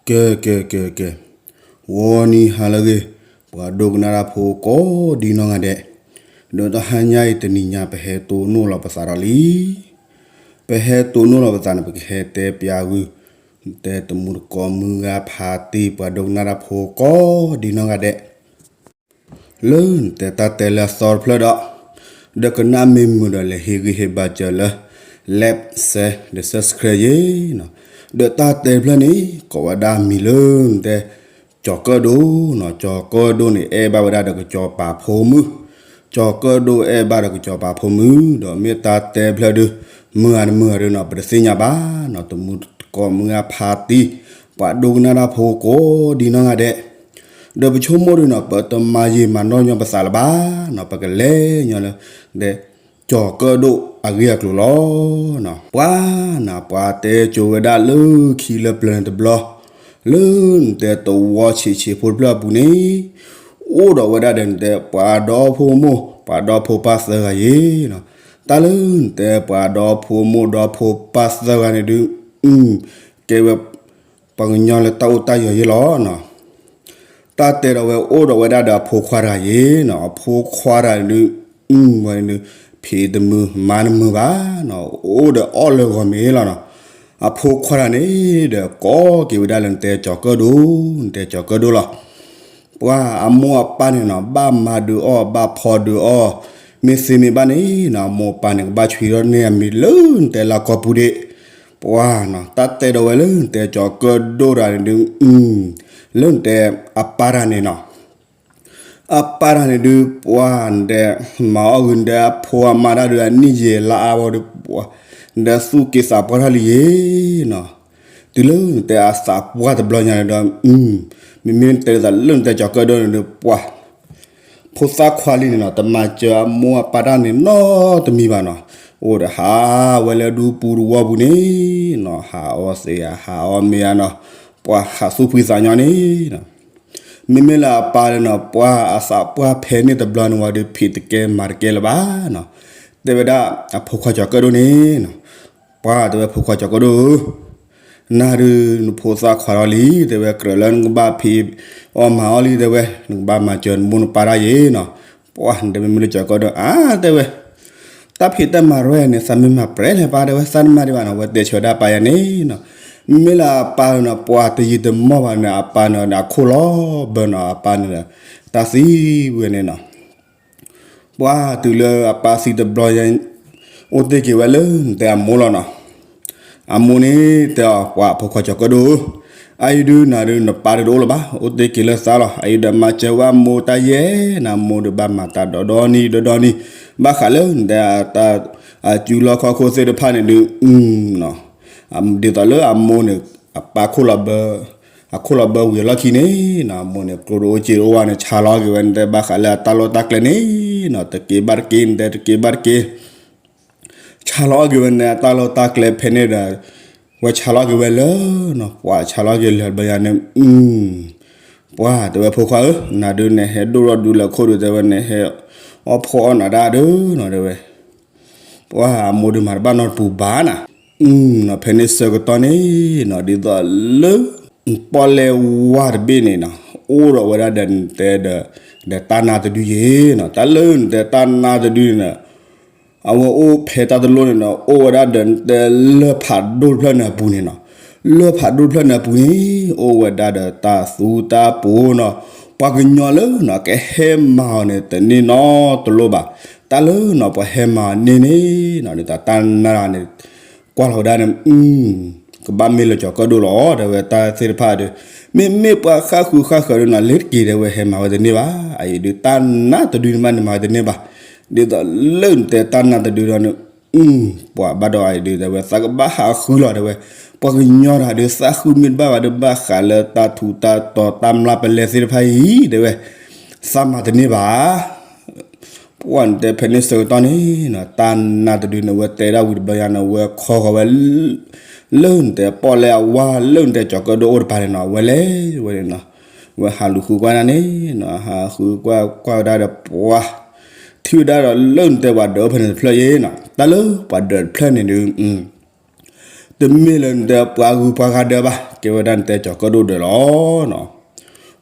ကဲ ကဲ ကဲ ကဲ, ဂီၤနံၤဟါလၢအဂ့ၤ, ပှၤဒိကနၣ်တၢ်ဖိကိးဒံနီၢ်ဂၤဒဲး, ဒီးတဟါညါအံၤတနံၤညါ ပဟဲတိၢ်နီၣ်လီၤပသးဒီးလံ. ပဟဲတိၢ်နီၣ်လီၤပသးန့ၣ် ပကဟဲတဲပျးဂုာ် တဲတမူတကိးမုၢ်ဂၤဖးတံၢ် ပှၤဒိကနၣ်တၢ်ဖိကိးဒံနီၢ်ဂၤဒဲး လၢနတဲတၢ်တဲလၢအသီတဖျၢၣ်ဒီး, ဒီးကနၣ်မ့ၢ်မုာ်ဒီး လဲၤဟ့ၣ်ဂံၢ်ဟ့ၣ်ဘါစၢၤလၢ like share ဒီး subscribe ယ့ၤနီၤ. ဒီးတၢ်တဲတဖျၢၣ်န့ၣ် ကိးဝဲဒၣ်မံၤလၢနတဲ ကၠီၤကၢၣ်ဒိၣ်နီၤ. ကၠီၤကၢၣ်ဒိၣ်န့ၣ် အဲၣ်ဘၣ်ဝဲဒၣ်ဒီးကစီၤပၤဖိမုၣ်, ကၠီၤကၢၣ်ဒိၣ်အဲၣ်ဘၣ်ဒီးကစီၤပၤဖိမုၣ်, ဒီးမ့ၢ်တၢ်တဲတဖျၢၣ်ဒီး မုာ်ဧါတမုာ်ဧါဒီးနီၤ ပတသ့ၣ်ညါဘၣ်နီၤ. တမူတကိးမုၢ်ဂၤဖးတံၢ် ပှၤဒိကနၣ်တၢ်ဖိကိးဒံနီၢ်ဂၤဒဲး ဒီးပဆိကမိၣ်ဒီးနီၤ ပတမၤယံာ်မၤနီၢ်ညီပသးလၢၤဘၣ်နီၤ. ပကလဲၤညီလၢ ဒီး ကၠီၤကၢၣ်ဒိၣ်အဂ့ၢ်အကျိၤလီၤ.ပှၤနီၤ ပှၤတဲကၠိဝဲဒၣ်လၢခံလၢပျၢၤန့ၣ်တဘျီ, လၢနတဲသဝီဆံးဆံးဖိတဖျၢၣ်အပူၤန့ၣ် အိၣ်ဒီးဝဲဒၣ်ဒီးနတဲပှၤဒီဖိမိၢ် ပှၤဒီဖိပၢ်သၢဂၤယ့ၤနီၤ. တၢ်လၢနတဲပှၤဒီဖိမိၢ်ဒီဖိပၢ်သၢဂၤန့ၣ်ဒုး ကဲဝဲ ပှၤကညီလၢတၢ်အိၣ်တၢ်ယၢၤယ့ၤလီၤနီၤ. တၢ်တဲဒီးဝဲအိၣ်ဒီးဝဲဒၣ်ဒီးအဖိခွါတဂၤယ့ၤနီၤ. အဖိခွါတဂၤဒုး ဝဲဒုး ဖံးတမုာ်မၤတမုာ်ဘၣ်နီၤ. အိၣ်ဒီးအီၣ်လၢဂီၤမ့ၢ်လီၤနီၤ. အဖိခွါတဂၤန့ၣ်ဒီး ကိးက့ၤဝဲဒၣ်လၢနတဲကၠီၤကၢၣ်ဒိၣ် နတဲကၠီၤကၢၣ်ဒိၣ်လီၤ. ပှၤအမိၢ်အပၢ်န့ၣ်နီၤ ဘၣ်မၤဒုးအီၣ် ဘၣ်ဖီဒုးအီၣ်, မ့ၢ်သ့မ့ၢ်ဘၣ်န့ၣ်နီၤ အမိၢ်အပၢ်န့ၣ် ကဘၣ်ဆွံထီၣ်န့ၢ်အမံၤလၢနတဲလၢကီၢ်ပူၤဒံး. ပှၤနီၤ တၢ်တဲဒီးဝဲလၢနတဲကၠီၤကၢၣ်ဒိၣ်တဂၤန့ၣ်ဒုး လၢနတဲအပၢ်တဂၤန့ၣ်နီၤ. အပၢ်တဂၤန့ၣ်ဒုး ပှၤနတဲ မၤအီၣ်ဂ့ၤနတဲအဖိအမါတၢ်ဒုး အနံၣ်ယံာ်လါအါဝဲဒီး ပှၤ နတဲသူၣ်က့သးပှၢ်ထီၣ်လံယ့ၤနီၤ. တုၤလၢနတဲအသးပှၢ်တဘျီညါန့ၣ်ဒီး မ့မ့ၢ်နတဲဒ်သိးလၢနတဲကၠီၤကၢၣ်ဒိၣ်န့ၣ်ဒုး ပှၤ ဖိသၣ်ခွါလံန့ၣ်နီၤ တမၤစၢၤအမိၢ်အပၢ်တၢ်န့ၣ်နီတမံၤဘၣ်နီၤ. အိၣ်ဒီးဟးဝဲလၢဒူပူၤတဝီပူၤန့ၣ်နီၤ ဟးအီၣ်သ့ဧါ ဟးအီၣ်မ့ၤဧါနီၤ, ပှၤဟးသူၣ်ဖှံသးညီန့ၣ်နီၤ. မ့မ့ၢ်လၢအပၢ်န့ၣ်နီၤ ပှၤအသးပှၢ်ဖဲန့ၣ်တဘျီန့ၣ်ဝံၤဒီး ဖံးတကဲမၤတကဲလၢၤဘၣ်နီၤ. တဲဝဲဒၣ်အဖိခွါကၠီၤကၢၣ်ဒိၣ်န့ၣ်နီၤ, ပှၤတဲဝဲဖိခွါကၠီၤကၢၣ်ဒိၣ်ဧၢ နၤဒုးနဖိသၣ်ခွါထီၣ်လံ တဲဝဲ ကြၢးလၢနကဘၣ်ဖံးအီၣ်မၤအီၣ်လံ တဲဝဲ နကဘၣ်မၤစၢၤနမိၢ်နပၢ်တၢ်ယ့ၤနီၤ. ပှၤတဲဝဲမ့ၢ်လၢကၠီၤကၢၣ်ဒိၣ် အါ တဲဝဲ တၢ်ဖံးတၢ်မၤရဲန့ၣ် သးမ့ၢ်မၤပြဲလဲၣ်ပၢ် တဲဝဲ သးတမၤဒံးဘၣ်နီၤ ဝဲတဲဆၢဝဲဒၣ်အပၢ်ယၤန့ၣ်နီၤ. မ့မ့ၢ်လၢအပၢ်န့ၣ်နီၤ ပှၤတယံာ်တမီၢ်ဘၣ်န့ၣ် အပၢ်န့ၣ်ဒီးအခိၣ်လီၤဘၢနီၤ အပၢ်န့ၣ်ဒီး တၢ်သံဝဲန့ၣ်နီၤ. ပှၤတုၤလၢအပၢ်သံတဘျီ အိၣ်တ့ၢ်က့ၤဝဲလၢနတဲအမိၢ်လီၤနီၤ. အမိၢ်န့ၣ်တဲအီၤ ပှၤအဖိခွါကၠီၤကၢၣ်ဒိၣ်ဧၢ, အအံၤဒုးနၤဒုးနပၢ်ဒုးတအိၣ်လၢၤဘၣ် အိၣ်တ့ၢ်က့ၤလၢသးလီၤ. အအံၤဒီးမၤစၢၤဝဲအမိၢ်တၢ်ယဲၢ်နီၤ အမိၢ်ဒုးဘၣ်မၤတၢ်ဒီဒီနံၤဒီဒီနံၤ ဘၣ်ဃးလၢနတဲတၢ် အစုလီၢ်ခီၣ်ခိၣ်သ့ၣ်တဖၣ်န့ၣ်ဒုး ဒ်သိးလၢအမိၢ်န့ၣ် အပၢ်ခိၣ်လီၤဘၢ အခိၣ်လီၤဘၢဝံၤအလီၢ်ခံန့ၣ်နီၤ အမိၢ်န့ၣ် ကျိတအိၣ်စ့တအိၣ်ဘၣ်န့ၣ် ဆါလီၤအီၣ်က့ၤဝဲန့ၣ် တဲဘၣ်ဃးလၢအတၢ်လီၢ်တၢ်ကျဲန့ၣ်နီၤ တက့ၤဘၣ်တက့ၤ နတဲတက့ၤဘၣ်တက့ၤ ဆါလီၤအီၣ်က့ၤဝဲန့ၣ် အတၢ်လီၢ်တၢ်ကျဲဖဲန့ၣ်ဒီး ဝဲဆါလီၤအီၣ်က့ၤဝဲလၢနီၤ ပှၤဆါလီၤအီၣ်က့ၤလၢာ်တဘျီညါန့ၣ် ပှၤတဲဝဲဖိခွါဧၢ နၤဒုးနဟဲဒိၣ်ထီၣ်ဒုးလၢခိၣ်ဒုး တဲဝဲနဟဲအီၣ်ဖှီၣ်အီၣ်နၤဒၣ်ဒုးနီၤ တဲဝဲ ပှၤအမိၢ်ဒုးမၤတဘၣ်နီတပူၤဘၣ်နၤ နီၤ ဖဲန့ၣ်ဆၢကတီၢ်န့ၣ်နီၤ ဒ်သိးလၢ ပီၣ်လဲၣ်ဝါတဘ့ၣ်န့ၣ်နီၤ အိၣ်ဒီးဝဲဒၣ်ဒီးတဲဒီး ဒီးတၢ်နါတဒုယ့ၤနီၤ တၢ်လၢနတဲတၢ်နါတဒုန့ၣ်နီၤ အဝဲအိၣ်ဖဲတၢ်တလိၣ်န့ၣ်နီၤ အိၣ်ဝဲဒၣ်ဒီးတဲလၢၢ်ဖးဒိၣ်တဖျၢၣ်န့ၣ်အပူၤန့ၣ်နီၤ လၢၢ်ဖးဒိၣ်တဖျၢၣ်န့ၣ်အပူၤန့ၣ် အိၣ်ဝဲဒၣ်ဒီးတၢ်သူတၢ်ပူၤနီၤ ပှၤကညီလၢနီၤ ကဟဲမၤအီၤန့ၣ် တန့ၢ်နီတလိၣ်ဘၣ် တၢ်လၢနီၤ ပှၤဟဲမၤအီၤန့ၢ်န့ၣ်နီၤ ဒ်သိးတၢ်နါန့ၣ် ကွၢ်လီၤဝဲဒၣ်န့ၣ် ကဘၣ်မ့ၢ်လၢကၠီၤကၢၣ်ဒိၣ်လီၤ တဲဝဲတၢ်သ့ၣ်တဖၣ်ဒီး မ့မ့ၢ်ပှၤဃၣ်ဃုာ်ဃၣ်ဃၢၤဒီးနီၤ လ့ၤတက့ၤတဲဝဲဟဲမၤဝဲတန့ၢ်ဘၣ် အအံၤဒုးတၢ်နါတဒုန့ၣ်မးန့ၣ်မၤဝဲတန့ၢ်ဘၣ် ဒ်သိးလၢနတဲတၢ်နါတဒုဒီးန့ၣ် ပှၤဘၣ်ဒီးအအံၤဒုးတဲဝဲ သးကဘၣ်ဟးဃုလီၤတဲဝဲ ပှၤကညီတဂၤဒုး သးဃုမ့ၢ်တဘၣ်ဘၣ်ဒီး ဘၣ်ဃးလၢတၢ်ထူးတၢ်တီၤတၢ်မျၢ်ပလဲသ့ၣ်တဖၣ်အံၤ တဲဝဲ သးမၤတန့ၢ်ဘၣ် ပှၤနတဲဖဲန့ၣ်ဆၢကတီၢ်န့ၣ်နီၤ တၢ်နါတဒုန့ၣ် ဝဲတဲဒၣ်ဝံၤတဘျီညါန့ၣ် ဝဲခီဃီၤဝဲ လၢနတဲပီၣ်လဲၣ်အဝါ လၢနတဲကၠီၤကၢၣ်ဒိၣ်အိၣ်တပၤန့ၣ်နီၤ ဝဲလဲၤဝဲန့ၣ်နီၤ ဝဲဟးလူၤဃုကွၢ်ဒၣ်န့ၣ်နီၤ ဟးဃုကွၢ်ကွၢ်ဝဲဒၣ်ဒီးပှၤ ထံၣ်ဝဲဒၣ်ဒီးလၢနတဲပှၤဒၢးဖဲန့ၣ်တဖျၢၣ်ယ့ၤနီၤ တၢ်လၢပှၤဒၢးတဖျၢၣ်န့ၣ်ဒုး တမ့ၢ်လၢနတဲပှၤဂုၤပှၤဂၤဒၢးဘၣ်, ကဲဝဲဒၣ်နတဲကၠီၤကၢၣ်ဒိၣ်ဒၢးလီၤနီၤ.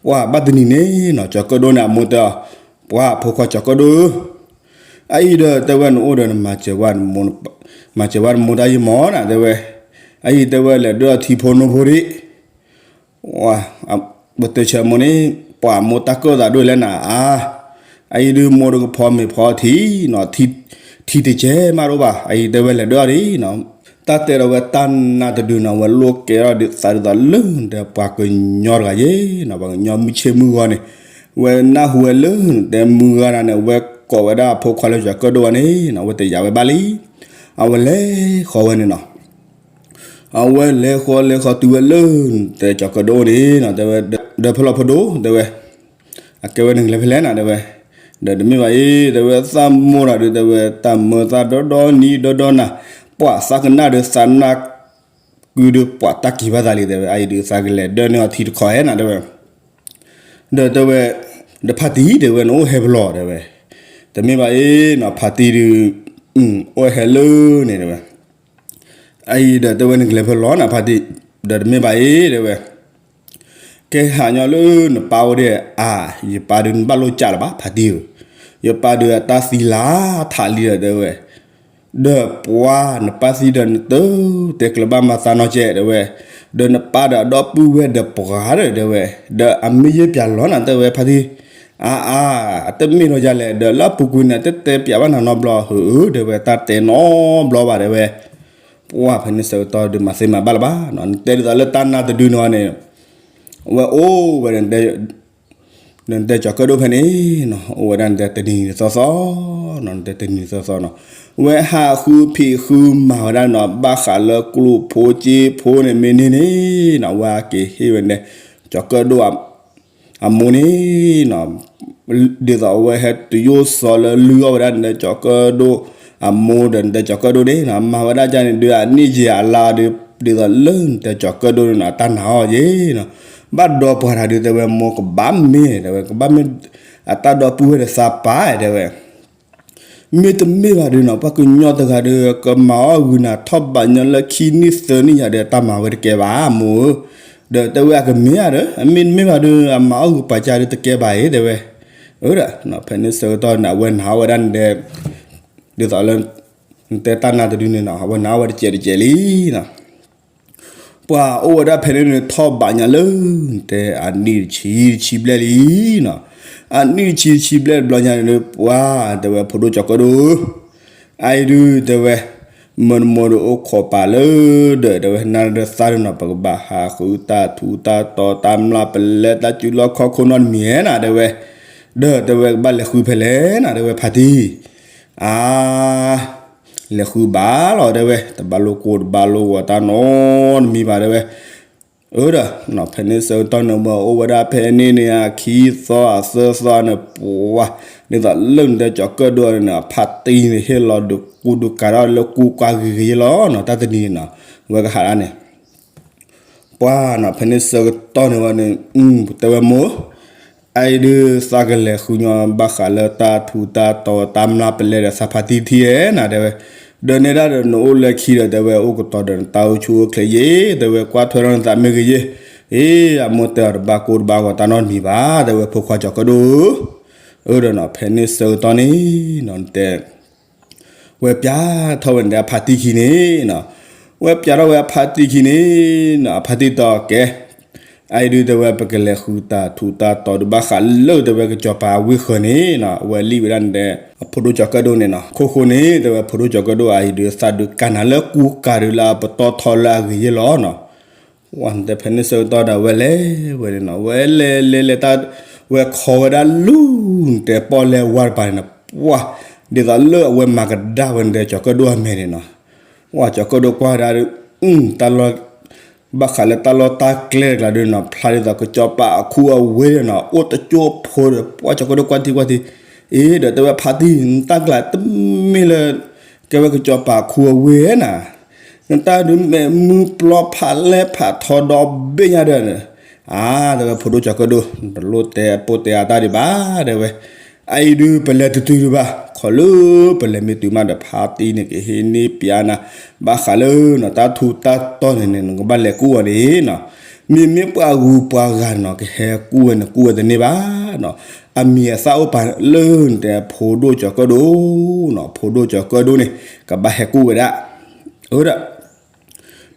ပှၤဘၣ်တနံၤန့ၣ်နီၤ ကၠီၤကၢၣ်ဒိၣ်န့ၣ် အမိၢ်တဲအီၤ, ပှၤဖိခွါကၠီၤကၢၣ်ဒိၣ်ဧၢ, အအံၤဒီးတဲဝဲနအိၣ်ဒီးနမၤစၢၤဝဲ, မၤစၢၤဝဲနမိၢ်တၢ်ယံာ်မးနၤ တဲဝဲ, အအံၤတဲဝဲလဲၤဒၢးအီထံဖိနိဖိဒံး ပတဲဆၢမိၢ်န့ၣ် ပှၤမိၢ်တၢ်ကၢၣ်သးဒိၣ်လဲၣ်နၤဧါ, အအံၤဒုးမိၢ်တကဖီမ့ၤဖီထံနီၤ, ထံတကဲမးဒိၣ်ဘၣ်, အအံၤတဲဝဲလဲၤဒၢးအီဒံးနီၤ, တၢ်တဲဒီးဝဲတၢ်နးတဒုနီၤ, ဝဲလိၣ်ကဲထီၣ်ဒုးသးဒ်သိးလၢနတဲပှၤကညီတဂၤယ့ၣ်နီၤ, ပှၤကညီမုၢ်ဆ့ၣ်မုၢ်ဂီၤန့ၣ်, ဝဲနၢ်ဟူဝဲလၢနတဲမုၢ်ဂၤတဂၤန့ၣ် ဝဲကိးဝဲဒၣ်အဖိခွါလၢကၠီၤကၢၣ်ဒိၣ်ဝဲန့ၣ်နီၤ, ဝဲတယာ်ဝဲဘၣ်လံ, အဝဲလဲၤဃီၤဝဲန့ၣ်နီၤ အဝဲလဲၤဃီၤလဲၤဃီၤတုၤဝဲလၢ နတဲကၠီၤကၢၣ်ဒိၣ်န့ၣ်နီၤ, တဲဝဲ, ဒီးဖဲလီၤဖိဒိၣ် တဲဝဲ, အကဲဝဲနကလဲၤဖဲလဲၣ်နၤ တဲဝဲ, ဒီးတမ့ၢ်ဘၣ်အံၤ တဲဝဲသးမိၢ်တၢ်ဒုး တဲဝဲတၢ်မၢသးဒီဒီနံၤဒီဒီနၤ, ပှၤသးကနၣ်ဒုးသးနၢ်ကုဒုးပှၤတၢ်ကံၤဘၣ်သးလံ တဲဝဲ, အအံၤဒုးသးကလဲၤဒၢးန့ၢ်အီထံတခီဧဲနၤ တဲဝဲ ဒီးတဲဝဲ, ဒီးဖါတံၢ် တဲဝဲ နအိၣ်ဟဲပလီၢ် တဲဝဲ, တမ့ၢ်ဘၣ်အံၤနီၤ ဖါတံၢ်ဒုး အိၣ်ဟဲလၢန့ၣ် တဲဝဲ, အအံၤဒီးတဲဝဲနကလဲၤဖဲလီၢ်နၤ ဖါတံၢ်, ဒီးတမ့ၢ်ဘၣ်အံၤ တဲဝဲ, ကဲဟးညီလၢနပၢ်အိၣ်ဒံးဧါ, ယပၢ်ဒုးနဘၣ်လိၣ်ကးလၢၤဘၣ် ဖါတံၢ်ဧၢ, ယပၢ်ဒုးအတၢ်သံလါထးလံဒီး တဲဝဲ ဒီးပှၤနပၢ်သံဒီးနတတဲကျၢၤဘၣ်မၤသးနီတစဲး တဲဝဲ, ဒီးနပၢ်ဒီးအဒီပုၢ်ဝဲၢ်ဒီးပှၤဒီး တဲဝဲ, ဒီးအမ့ၢ်ယဲၢ်ပၠးလီၤနၤ တဲဝဲ ဖါတံၢ်, အါအါ, အတမ့ၢ်ထီၣ်ယၤလဲၣ် ဒီးလၢအပူၤကွံာ်န့ၣ် တတဲပၠးဘၣ်နၤနီတဘျီဧၢ, တဲဝဲတၢ်တဲနီတဘျီဘၣ် တဲဝဲ, ပှၤဖဲန့ၣ်ဆၢကတီၢ်ဒုးမၤသ့မၤဘၣ်လၢၤဘၣ်နီၤ, နတဲဒ်သိးလၢတၢ်နးတဒုန့ၣ်န့ၣ်, ဝဲအိၣ်ဝဲ နတဲကၠီၤကၢၣ်ဒိၣ်ဖဲန့ၣ်နီၤ, အိၣ်ဝဲဒၣ်နတဲတနံၤသီသီနီၤ, နတဲတနံၤသီသီနီၤ, ဝဲဟးဃုဖံးဃုမၤဝဲဒၣ်နီၤ, ဘၣ်ဃးလၢကျိၣ်ဖိစ့ဖိန့ၣ်မ့ၢ်န့ၢ်န့ၣ်နီၤ, ဝဲက့ၤဟ့ၣ်ဝဲန့ၣ် ကၠီၤကၢၣ်ဒိၣ် အမိၢ်န့ၣ်နီၤ, ဒ်သိးအဝဲဟဲတုၤယိၣ်စီၤလၢလုၢ်အီၣ်ဝဲဒၣ်နတဲကၠီၤကၢၣ်ဒိၣ် အမိၢ်ဒီးနတဲကၠီၤကၢၣ်ဒိၣ်န့ၣ်နီၤ, မၤဝဲဒၣ်ကန့ၣ်ဒုးအနံၣ်ယံာ်အလါဒုး ဒ်သိးလၢနတဲကၠီၤကၢၣ်ဒိၣ်န့ၣ်နီၤ တၢ်နာ်အီၤယ့ၣ်နီၤ, ဘၣ်ဒီးပှၤတဂၤဒုး တဲဝဲမိၢ်ကဘၣ်မ့ၢ် တဲဝဲ ကဘၣ်မ့ၢ် အတၢ်ဒီပုၢ်ဝဲၢ်ဒီးသးပၢ် တဲဝဲ မ့တမ့ၢ်ဘၣ်ဒုးနီၤ ပှၤကညီတဂၤဒီး ကမၤအီၣ်ဂုာ်နၤထီၣ်ဘးညီလၢခံနံၣ်သၢနံၣ်ယၤဒီး တၢ်မၤဝဲတကဲဘၣ် မိၢ်ဧၢ, ဒီးတဲဝဲအကမ့ၢ်ဧါဒီး အမ့တမ့ၢ်ဘၣ်ဒုး အမၤအီၣ်ဂုာ်ပှၤကါဒုးတကဲဘၣ်အံၤ တဲဝဲ, အၢ ဖဲန့ၣ်ဆၢကတီၢ်န့ၣ် အဝဲနာ်ဝဲဒၣ်နတဲ ဒ်သိးလၢ နတဲတၢ်နါတဒုန့ၣ်နီၤ အဝဲနာ်ဝဲတစဲးတစဲးလံနီၤ ပှၤအိၣ်ဝဲဒၣ်ဖဲန့ၣ်န့ၣ် ထီၣ်ဘးညါလၢ တဲအနံၣ်တဆံတဆံဘျဲၣ်လံနီၤ, အနံၣ်တဆံတဆံဘျဲၣ်တဘျီညါန့ၣ် ပှၤတဲဝဲဖိဒိၣ်ကၠီၤကၢၣ်ဒိၣ်ဧၢ, အအံၤဒုးတဲဝဲ မၢနမိၢ်ဒီးအိၣ်ခိးပာ်လၢဒီး တဲဝဲနၤဒီးသးဒုးနီၤ ပကဘၣ်ဟးဃုတၢ်ထူးတၢ်တီၤတၢ်မျၢ်ပလဲတၢ်စုလီၢ်ခီၣ်ခိၣ်နီတမံၤဧဲနၤ တဲဝဲ, ဒီးတဲဝဲကဘၣ်လဲၤဃုဖဲလဲၣ်နၤ တဲဝဲဖါတံၢ် အါ လဲၤဃုဘၣ်လီၤ တဲဝဲ တဘၣ်လိၣ်ကိၢ်တဘၣ်လိၣ်ဂီၤတၢ်နီတမံၤဘၣ် တဲဝဲ, အၢ ဒီး ဖဲန့ၣ်ဆၢကတီၢ်န့ၣ် ဝဲအိၣ်ဝဲဒၣ်ဖဲန့ၣ်န့ၣ် အခံသီအသၢသီန့ၣ် ပှၤ ဒ်သိးလၢနတဲကၠီၤကၢၣ်ဒိၣ်န့ၣ် ဖါတံၢ်န့ၣ် ဟ့ၣ်လီၤဒုးကူဒုးကၤထီၣ်လၢကူကွၢ်ဂ့ၤဂ့ၤယ့လီၤနီၤ တၢ်တနံၤန့ၣ်နီၤ ဝဲကဟးဒၣ်န့ၣ် ပှၤနီၤ ဖဲန့ၣ်ဆၢကတီၢ်န့ၣ်ဝဲန့ၣ် တဲဝဲမိၢ် အအံၤဒုးသးကလဲၤဃုညီဘၣ်ဃးလၢတၢ်ထူးတၢ်တီၤ တၢ်မျၢ်ပလဲဒီးသးဖါတံၢ်ထံဧဲနၤ တဲဝဲ, ဒီးနဲဒၣ်ဒီးနအိၣ်လၢခံဒီး တဲဝဲ အိၣ်ကတီၤဒီးနတၢ်အိၣ်ဆူၣ်အိၣ်ချ့ယ့ၣ် တဲဝဲ ကွၢ်ထွဲထီၣ်နသးမ့ၢ်ဂ့ၤယ့ၣ်, အ့ အမိၢ်တဲအီၤတဘၣ်ကိၢ်တဘၣ်ဂီၤတၢ်နီတမံၤဘၣ် တဲဝဲ ဖိခွါကၠီၤကၢၣ်ဒိၣ်ဧၢ, အၢ ဒီးနီၤ ဖဲန့ၣ်ဆၢကတီၢ်န့ၣ်နီၤ နတဲ ဝဲပျးထီၣ်ဝဲန့ၣ်ဒီးအဖါတံၢ်ခံန့ၣ်နီၤ, ဝဲပျးထီၣ်ဝဲအဖါတံၢ်ခံန့ၣ်နီၤ အဖါတံၢ်တဲအီၤကဲ, အအံၤဒုးတဲဝဲ ပကလဲၤဃုတၢ်ထူးတၢ်တီၤဒုးဘၣ်ဃးလၢတဲဝဲကစီၤပၤအဝ့ၢ်ဃၢၤန့ၣ်နီၤ အဝဲလံၣ်ဝဲဒၣ်န့ၣ်ဒီး အဖိဒိၣ်ကၠီၤကၢၣ်ဒိၣ်န့ၣ်နီၤ ခိၣ်ဃိန့ၣ် တဲဝဲဖိဒိၣ်ကၠီၤကၢၣ်ဒိၣ်အအံၤဒုး သးဒုးကၤနၤလၢကူကၤဒုးလၢအပတီၢ်ထီလၢအဂ့ၤယ့ၣ်လီၤနီၤ ဝဲတဲဖဲန့ၣ်ဆၢကတီၢ်ဒီး ဝဲလဲၤဝဲန့ၣ်နီၤ ဝဲလဲၤလဲၤလဲၤတၢ် ဝဲခိးဝဲဒၣ်လူၤ နတဲပီၣ်လဲဝါတပၤန့ၣ်နီၤ ပှၤ ဒ်သိးလၢအဝဲမၤကဒါဝဲန့ၣ်ဒီး ကၠီၤကၢၣ်ဒိၣ်အမဲာ်န့ၣ်နီၤ ဝဲကၠီၤကၢၣ်ဒိၣ်ကွၢ်ဒၣ်ဒီး တၢ်လီၢ် ဘၣ်ဃးလၢတၢ်လီၢ်တၢ်ကျဲတကျါဒုးနီၤ ဖျါဒ်သိးကစီၤပၤအခူအဝ့ၢ်ဒီးနီၤ အိၣ်တကၠိဖိဒီး ပှၤကၠီၤကၢၣ်ဒိၣ်ကွၢ်ထံကွၢ်ထံ အ့ ဒီးတဲဝဲဖါတံၢ် နတၢ်ကျါတမ့ၢ်လၢ ကဲဝဲကစီၤပၤအခူအဝ့ၢ်နၤ နတၢ်ဒုးမဲာ်မုၢ်ပျီဖးလဲၢ်ဖးထီဒီဘ့ၣ်ညါဒီး အါ တဲဝဲဖိဒိၣ်ကၠီၤကၢၣ်ဒိၣ် တလိၣ်တဲပိၢ်တဲအတၢ်ဒံးဘၣ် တဲဝဲ အအံၤဒုးပလဲၤတတုၤဒံးဘၣ်, ခီလၢပလဲၤမ့ၢ်တုၤမးဒီးဖါတံၢ်န့ၣ်ကဟ့ၣ်န့ၢ်ပျါနၤ, ဘၣ်ဃးလၢနတၢ်ထူးတၢ်တီၤန့ၣ်န့ၣ် နကဘၣ်လဲၤကူၣ်အီၤန့ၣ်နီၤ, မ့မ့ၢ်ပှၤဂုၤပှၤဂၤနီၤ ကဟဲကူၣ်ဝဲန့ၣ် ကူၣ်ဝဲတန့ၢ်ဘၣ်နီၤ, အမံၤအသၣ်အိၣ်ပာ်လၢနတဲဖိဒိၣ်ကၠီၤကၢၣ်ဒိၣ်နီၤ, ဖိဒိၣ်ကၠီၤကၢၣ်ဒိၣ်န့ၣ် ကဘၣ်ဟဲကူၣ်ဝဲဒၣ်, အဝဲဒၣ်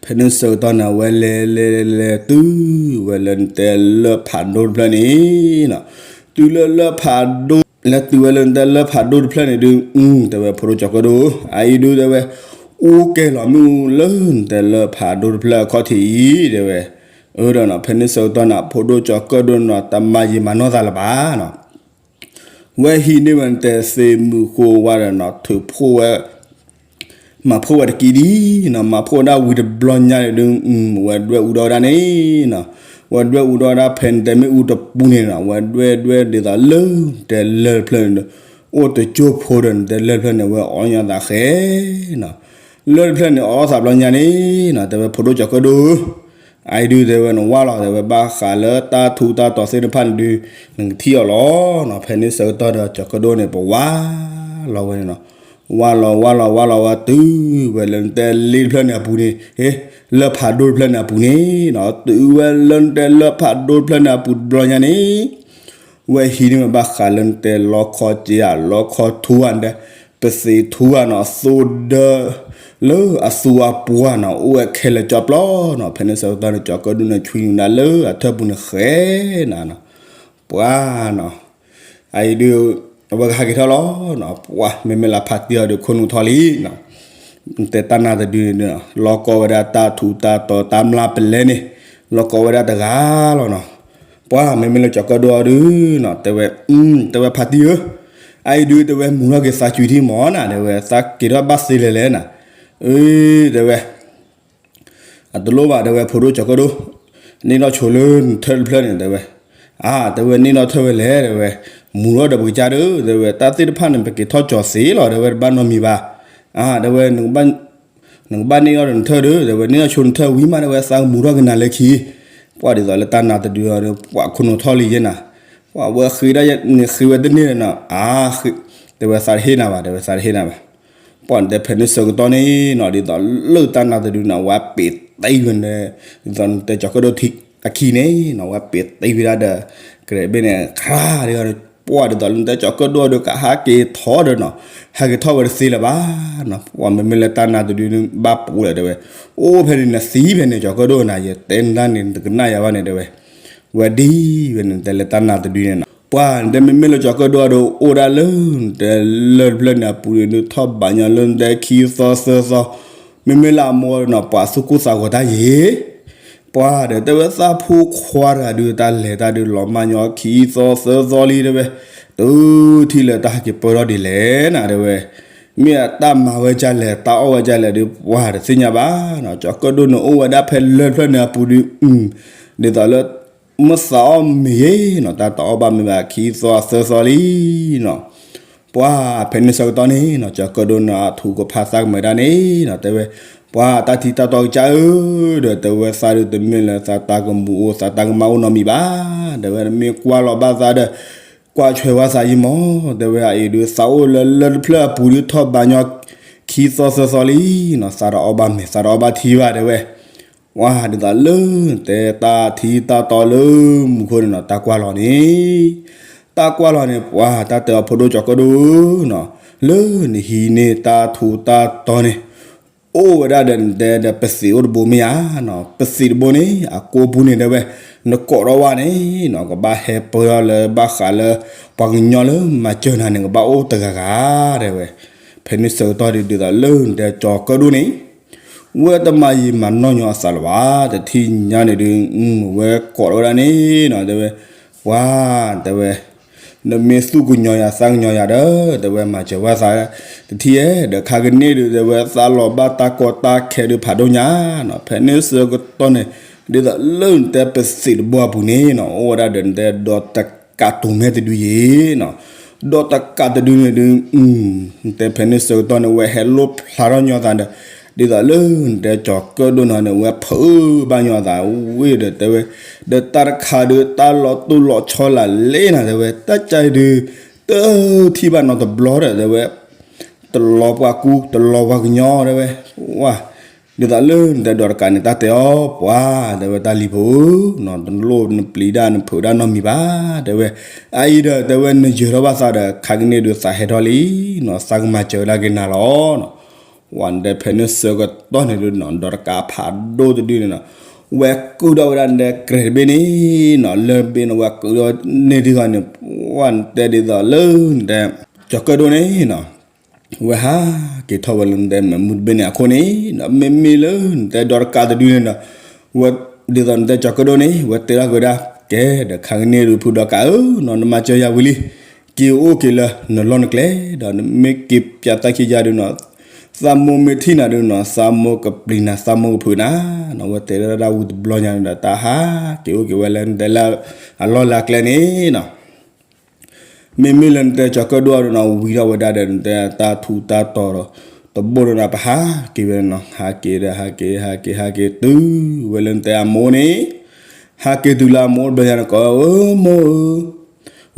ဖဲန့ၣ်ဆၢကတီၢ်န့ၣ် အဝဲလဲၤလဲၤလဲၤလဲၤတုၤဝဲလၢနတဲလၢၢ်ဖးဒိၣ်တဖျၢၣ်န့ၣ်နီၤ, တုၤလၢလၢၢ်ဖးဒိၣ်, လဲၤတုၤဝဲလၢနတဲလၢၢ်ဖးဒိၣ်တဖျၢၣ်န့ၣ်ဒုး, တဲဝဲဖိဒိၣ်ကၠီၤကၢၣ်ဒိၣ်, အအံၤဒုးတဲဝဲ, အိၣ်ကဲလီၤမ့ၣ်အူလၢနတဲလၢၢ်ဖးဒိၣ်တဖျၢၣ်အခီၣ်ထံးအံၤ တဲဝဲ, အဝဲဒၣ်နီၤ ဖဲန့ၣ်ဆၢကတီၢ်န့ၣ် ဖိဒိၣ်ကၠီၤကၢၣ်ဒိၣ်န့ၣ် တမၤယံာ်မၤနီၢ်သးလၢၤဘၣ်နီၤ ဝဲဟံးန့ၢ်ဝဲနတဲသ့ၣ်မုၢ်ဃိဝါဒီးနီၤ ထုးဖှိၣ်ဝဲ, မၤဖှိၣ်ဝဲတကံဒံနီၤ, မၤဖှိၣ်ဝဲဒၣ်ဝံၤတဘျီညါန့ၣ်ဒုး, ဝဲဒွဲၣ်အူဒီးဝဲဒၣ်န့ၣ်နီၤ, ဝဲဒွဲၣ်အူဒီးဝဲဒၣ်ဖဲနတဲမ့ၣ်အူတပူၤန့ၣ်နီၤ, ဝဲဒွဲၣ်ဒွဲၣ်ဒ်သိးလၢနတဲလၢၢ်တဖျၢၣ်န့ၣ်ဒုး, အိၣ်တကၠိဖိဒီးနတဲလၢၢ်တဖျၢၣ်န့ၣ် ဝဲအီၣ်ညီသးဃဲနီၤ, လၢၢ်တဖျၢၣ်န့ၣ်အီၣ်သးဘျီညါန့ၣ်နီၤ, တဲဝဲဖိဒိၣ်ကၠီၤကၢၣ်ဒိၣ် အအံၤဒုးတဲဝဲနဝါလီၤ တဲဝဲဘၣ်ဃးလၢတၢ်ထူးတၢ်တီၤသ့ၣ်တဖၣ်န့ၣ်ဒုး, နကထံၣ်အီၤလီၤနီၤ, ဖဲန့ၣ်ဆၢကတီၢ်ဒီးကၠီၤကၢၣ်ဒိၣ်န့ၣ် ပဝါလီၤဝဲန့ၣ်နီၤ, ဝါလီၤဝါလီၤဝါလီၤဝဲတုၤဝဲလၢနတဲလ့တဖျၢၣ်န့ၣ်အပူၤန့ၣ်, လၢၢ်ဖးဒိၣ်တဖျၢၣ်န့ၣ်အပူၤန့ၣ်နီၤ, တုၤဝဲလၢနတဲလၢၢ်ဖးဒိၣ်တဖျၢၣ်န့ၣ်အပူၤတဘျီညါန့ၣ် ဝဲဟံးန့ၢ်ဝဲဘၣ်ဃးလၢနတဲလီခီက့ဧါ လီခီထူဧါ နတဲ ပသ့ၣ်ထူဧါနီၤ သိဒၢ လၢအသူအပှၢ်နီၤ အိၣ်ဝဲခဲလၢာ်ကၠီပျီနီၤ, ဖဲန့ၣ်ဆၢကတီၢ်န့ၣ် ကၠီၤကၢၣ်ဒိၣ်န့ၣ်ဆွံနုာ်ဒၣ်လၢအထၢၣ်ပူၤန့ၣ်ဃဲနၤနီၤ, ပှၤနီၤ, အအံၤဒုး အဝဲကဟးက့ၤထီၣ်လီၤနီၤ, ပှၤမ့မ့ၢ်လၢဖါတံၢ်အီၤဒုးခိၣ်နူာ်ထီၣ်လံနီၤ, နတဲတၢ်နါတဒုန့ၣ် လီၤကီဝဲဒၣ်တၢ်ထူးတၢ်တီၤတၢ်မျၢ်ပလဲန့ၣ် လီၤကီဝဲဒၣ်တဂၤလီၤနီၤ, ပှၤမ့မ့ၢ်လၢကၠီၤကၢၣ်ဒိၣ်အီၤဒုးနီၤ တဲဝဲ, တဲဝဲဖါတံၢ်ဧၢ, အအံၤဒုးတဲဝဲမူထီၣ်က့ၤသးကွံာ်ထံမၢ်နၤ တဲဝဲ သးက့ၤထီၣ်ဘၣ်သ့လဲၣ်လဲၣ်နၤ, အၢ တဲဝဲ အတလိၣ်ဘၣ် တဲဝဲဖိဒိၣ်ကၠီၤကၢၣ်ဒိၣ်, န့ၢ်ထီၣ်ဆိလၢနထၢၣ်တဖျၢၣ်န့ၣ် တဲဝဲ, အါ တဲဝဲန့ၢ်ထီၣ်ထၢၣ်ဝဲလဲၣ် တဲဝဲ, မူထီၣ်ဒီးပကစၢ်ဒီး တဲဝဲ တၢ်သ့ၣ်တဖၣ်န့ၣ် ပက့ၤထီၣ်ကၠီၤသ့လီၤ တဲဝဲ တဘၣ်နီတမံၤဘၣ်, အါ တဲဝဲ နကဘၣ်န့ၢ်ထီၣ်ဒီးနထၢၣ်ဒီး တဲဝဲ န့ၢ်ထီၣ်ဆိနထၢၣ်ဝံၤမး တဲဝဲ သးကမူထီၣ်က့ၤနၤလၢခံ, ပှၤဒ်သိးလၢတၢ်နါတဒုအီၤဒီး ပှၤခိၣ်နူာ်ထီၣ်လံယဲနၤ, ပှၤဝဲဃ့ဒၣ်န့ၣ်ဃ့ဝဲတန့ၢ်နီၤ, အါ တဲဝဲသးတဟ့ၣ်နၤဘၣ် တဲဝဲသးတဟ့ၣ်နၤဘၣ် ပှၤနတဲဖဲန့ၣ်ဆၢကတီၢ်န့ၣ်နီၤ ဒ်သိးလၢတၢ်နါတဒုန့ၣ် ဝဲပ့ၤသံဝဲန့ၣ်, ဒ်သိးနတဲကၠီၤကၢၣ်ဒိၣ်အခံန့ၣ်နီၤ ဝဲပ့ၤသံဝဲဒၣ်ဒီး ကရဲးဘ့ၣ်န့ၣ် ခရါဒ်သိး ပှၤဒ်သိးလၢနတဲကၠီၤကၢၣ်ဒိၣ်ဒီး ကဟးက့ၤထီၣ်ဒီးနီၤ, ဟဲက့ၤထီၣ်ဝဲတသ့လၢၤဘၣ်နီၤ, ပှၤမ့မ့ၢ်လၢတၢ်နါတဒုန့ၣ် ဘၣ်ပူၤလၢၤ တဲဝဲ, အိၣ်ဖဲန့ၣ်နသံဖဲန့ၣ် ကၠီၤကၢၣ်ဒိၣ်နၤ ယတဲနၤန့ၣ် နတကနၣ်ယၤဘၣ်န့ၣ် တဲဝဲ ဝဲဒ်ဝဲန့ၣ် တဲလၢတၢ်နါတဒုန့ၣ်နီၤ, ပှၤနတဲမ့မ့ၢ်လၢကၠီၤကၢၣ်ဒိၣ်အီၤဒီး အိၣ်ဝဲဒၣ်လၢ နတဲလၢၢ်တဖျၢၣ်န့ၣ်အပူၤန့ၣ် နထီၣ်ဘးညီလၢနတဲခံသီသၢသီ, မ့မ့ၢ်လၢအမိၢ်နီၤ ပှၤသူၣ်ကိၢ်သးဂီၤတၢ်ယံၤ, ပှၤဒီးတဲဝဲသးဖိခွါတဂၤဒုး တၢ်လဲၤတၢ်ဒုးလီၤမၢ်ညီခံသီသၢသီလံ တဲဝဲ, တုၤထံၣ်လၢတၢ်ဟဲက့ၤပၢထီၣ်ဒ်လဲၣ်နၤ တဲဝဲ, မ့ၢ်အတၢ်မၤဝဲဒ်လဲၣ် တၢ်အီၣ်ဝဲဒ်လဲၣ်ဒုး ပှၤတသ့ၣ်ညါဘၣ်နီၤ, ကၠီၤကၢၣ်ဒိၣ်န့ၣ်အိၣ်ဝဲဒၣ်ဖဲလၢၢ်တဖျၢၣ်န့ၣ်အပူၤဒုး, ဒ်သိးလၢ မ့ၢ်သးအီၣ်မ့ၤယဲနီၤ တၢ်တအီၣ်ဘၣ်မ့ၢ်ဘၣ်ခံသီသၢသီလံနီၤ, ပှၤဖဲန့ၣ်ဆၢကတီၢ်န့ၣ်နီၤ ကၠီၤကၢၣ်ဒိၣ်န့ၣ် အထူးကဖၣ်သးကမၢဒၣ်န့ၣ်နီၤ တဲဝဲ, ပှၤတၢ်ထံတၢ်တီကစၢ်ဧၢ, ဒီးတဲဝဲသးဒုး တမ့ၢ်လၢသးတၢ်ကမူအိၣ် သးတၢ်ကမၣ်အိၣ်နီတမံၤဘၣ်, တဲဝဲ မ့ၢ်ကွၢ်လီၤဘၣ်သးဒီး ကွၢ်ဆွဲးဝဲသးယံၤမး, တဲဝဲအအံၤဒုး သးအိၣ်လၢလၢၢ်တဖျၢၣ်အပူၤဒုး ထီၣ်ဘးညီ ခံသီသၢသီလံ, သးတအီၣ်ဘၣ်မ့ၤ သးတအီၣ်ဘၣ်ထံဘၣ် တဲဝဲ, ပှၤဒ်သိးလၢ တဲတၢ်ထံတၢ်တီလၢမူခိၣ်န့ၣ်နီၤ တၢ်ကွၢ်လီၤန့ၣ်, တၢ်ကွၢ်လီၤန့ၣ် ပှၤတၢ်တဲအီၤဖိဒိၣ်ကၠီၤကၢၣ်ဒိၣ်နီၤ, လၢနဟံးန့ၢ်တၢ်ထူးတၢ်တီၤန့ၣ် အိၣ်ဝဲဒၣ်ဒီးနတဲဒီးပသံးအိၣ်တဘိမ့ၢ်ဧါနီၤ, ပသံးတဘိန့ၣ် အကိးပူၤန့ၣ်တဲဝဲ, နကိးထီၣ်ဝဲန့ၣ်နီၤ ကဘၣ်ဟဲပၢထီၣ်လၢဘၣ်ဃးလၢ ပှၤကညီလၢမၤစၢၤနၤန့ၣ် ကဘၣ်အိၣ်တဂၤဂၤ တဲဝဲ, ဖဲန့ၣ်ဆၢကတီၢ်ဒုး ဒ်သိးလၢနတဲကၠီၤကၢၣ်ဒိၣ်န့ၣ် ဝဲတမၤယံာ်မၤနီၢ်ညီအသးလၢၤဘၣ်, တထံၣ်ညါန့ၣ်ဒုး ဝဲကိးထီၣ်ဝဲဒၣ်န့ၣ်နီၤ တဲဝဲ, ပှၤ တဲဝဲ နမ့ၢ်သူၣ်ကညီၤယၤသးကညီၤယၤဒီး တဲဝဲမၤစၢၤဝဲသး တထံၣ်ဧဲ, ဒီးခါကန့ၢ်ဒုး တဲဝဲသးလီၤဘၣ်တၢ်ကီတၢ်ခဲဒုးဖးဒိၣ်ညါနီၤ, ဖဲန့ၣ်ဆၢကတီၢ်န့ၣ် ဒ်သိးလၢနတဲပသံးတဘိအပူၤန့ၣ်နီၤ အိၣ်ဝဲဒၣ်ဒီးနတဲဒီးတကးတူၤမဲတဒုယံၤနီၤ, ဒီးတကးတဒုန့ၣ်ဒုး နတဲဖဲန့ၣ်ဆၢကတီၢ်န့ၣ် ဝဲဟဲလိၣ်ဖျါထီၣ်ညီသးဒီး ဒ်သိးလၢနတဲကၠီၤကၢၣ်ဒိၣ်နီၤန့ၣ် ဝဲဖုးဘၣ်ညီသးဝံၤဒီးတဲဝဲ, ဒီးတၢ်တခါဒုး တၢ်လီၤတိၢ်လီၤဆီလၢ်လၢ်နၤ တဲဝဲ တၢ်ကၢ်ဒုး တထံၣ်ဘၣ်နီတဘျီဒီး တဲဝဲ, တလီၤပှၤကူ တလီၤပှၤကညီ တဲဝဲ, ဝါ, ဒ်သိးလၢနတဲဒီးတကးန့ၣ် တၢ်တဲအီၤပှၤ, တဲဝဲတၢ်လံၤဖိဧၢ, နလိၣ်နပျံၤဒၣ်နဖုးဒၣ်နီတမံၤဘၣ်, တဲဝဲ, အအံၤဒီး တဲဝဲနယၢၤထီၣ်ဘၣ်သးဒီး ခါကန့ၣ်ဒုးသးဟဲထီၣ်လံနီၤ, သးကမၤစၢၤဒၣ်က့ၤနၤလီၤနီၤ. ဝါနတဲဖဲန့ၣ်ဆၢကတီၢ်န့ၣ်ဒုးနီၤ ဒီးတကးဖးဒိၣ်တဒုန့ၣ်နီၤ, ဝဲကုၢ်ထီၣ်ဝဲဒၣ်နတဲကြဲးတဘ့ၣ်န့ၣ်နီၤ, လၢဘ့ၣ်န့ၣ် ဝဲကုၢ်ထီၣ်န့ၢ်ဒံးဂီၤန့ၣ်, ဝဲနတဲဒ်သိးလၢနတဲ ကၠီၤကၢၣ်ဒိၣ်န့ၣ်နီၤ, ဝဲဟးက့ၤထီၣ်ဝဲလၢနတဲမ့ၣ်မူတဘ့ၣ်န့ၣ်အခိၣ်န့ၣ်နီၤ, မ့မ့ၢ်လၢနတဲဒီးတကးတဒုန့ၣ်ဒီး, ဝဲဒ်သိးနတဲကၠီၤကၢၣ်ဒိၣ်န့ၣ် ဝဲတဲထီၣ်က့ၤဝဲဒၣ်, ကဲဒီးခါကန့ၣ်ဒုးဖုဒီးကးဧၢနီၤ, နမၤစၢၤယၤဝံၤလံ, က့ၤအိၣ်က့ၤလၢနလီၢ်နကျဲ, ဒီးနမ့ၢ်က့ၤပၠးသးခံယၤဒုးနီၤ, သးမိၢ်မ့ၢ်ထံၣ်နၤဒုးနီၤ သးမိၢ်ကပျံၤနၤ သးမိၢ်ကဖုးနၤနီၤ, ဝဲတဲဒၣ်ဝံၤတဘျီညါန့ၣ်ဒီး တၢ်ဟးက့ၤအိၣ်က့ၤဝဲလၢနတဲလၢ အလီၢ်လၢအကျဲန့ၣ်နီၤ, မ့မ့ၢ်လၢနတဲကၠီၤကၢၣ်ဒိၣ်ဒုးနီၤ ဝံၤထီၣ်ဝဲဒၣ်ဒီးနတဲတၢ်ထူးတၢ်တီၤဒီး တဘိၣ်ဒီးနီၤ ပဟးက့ၤဝဲနီၤ, ဟးက့ၤဒီးဟးက့ၤ ဟးက့ၤ ဟးက့ၤတုၤဝဲလၢနတဲအမိၢ်န့ၣ်, ဟးက့ၤတုၤလၢအမိၢ်အိၣ်တဘျီညါန့ၣ် ကိးဝဲ မိၢ်ဧၢ,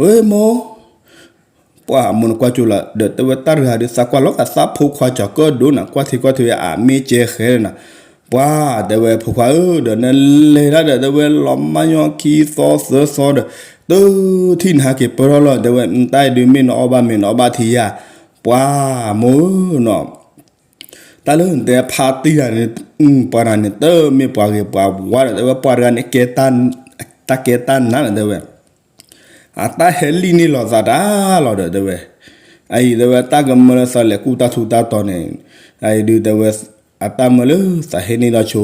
ဝဲမိၢ် ပှၤအမိၢ်န့ၣ်ကွၢ်ကၠိလီၤဒီး တဲဝဲတၢ်တဂၤဒုး သးကွၢ်လီၤဂာ်သးဖိခွါကၠီၤကၢၣ်ဒိၣ်န့ၣ် ကွၢ်ထံကွၢ်ထံဝဲအမ့ၢ်ကဲဃဲလၢနၤ, ပှၤတဲဝဲဖိခွါဧၢ, ဒီးနလဲၤတၢ်ဒီး တဲဝဲလီၤမၢ်ညီခံသီသၢသီဒီး တထံၣ်နဟးက့ၤပၢၢ်ထီၣ်လီၤ, တဲဝဲ နတၢ်အံၤဒုးမ့ၢ်နအီၣ်ဘၣ်မ့ၤ နအီၣ်ဘၣ်ထံယၤ, ပှၤမိၢ်ဧၢနီၤ တၢ်လၢနတဲဖါတံၢ်တဂၤန့ၣ်, ပှၤတဂၤန့ၣ် တမ့ၢ်ပှၤဂ့ၤပှၤဝါဒီး တဲဝဲပှၤတဂၤန့ၣ် ကဲတၢ်ကဲတၢ်နးဒီး တဲဝဲ, အတၢ်ဟဲလံၣ်န့ၢ်လီၤသးတၢ်လီၤဒီး တဲဝဲ, အအံၤ တဲဝဲ တၢ်ကမၢလၢသးလဲၤကူၣ်တၢ်ထူးတၢ်တီၤန့ၣ်, အအံၤဒုး တဲဝဲ, အတၢ်မၢလၢသးဟ့ၣ်န့ၢ်ဒီးဆိ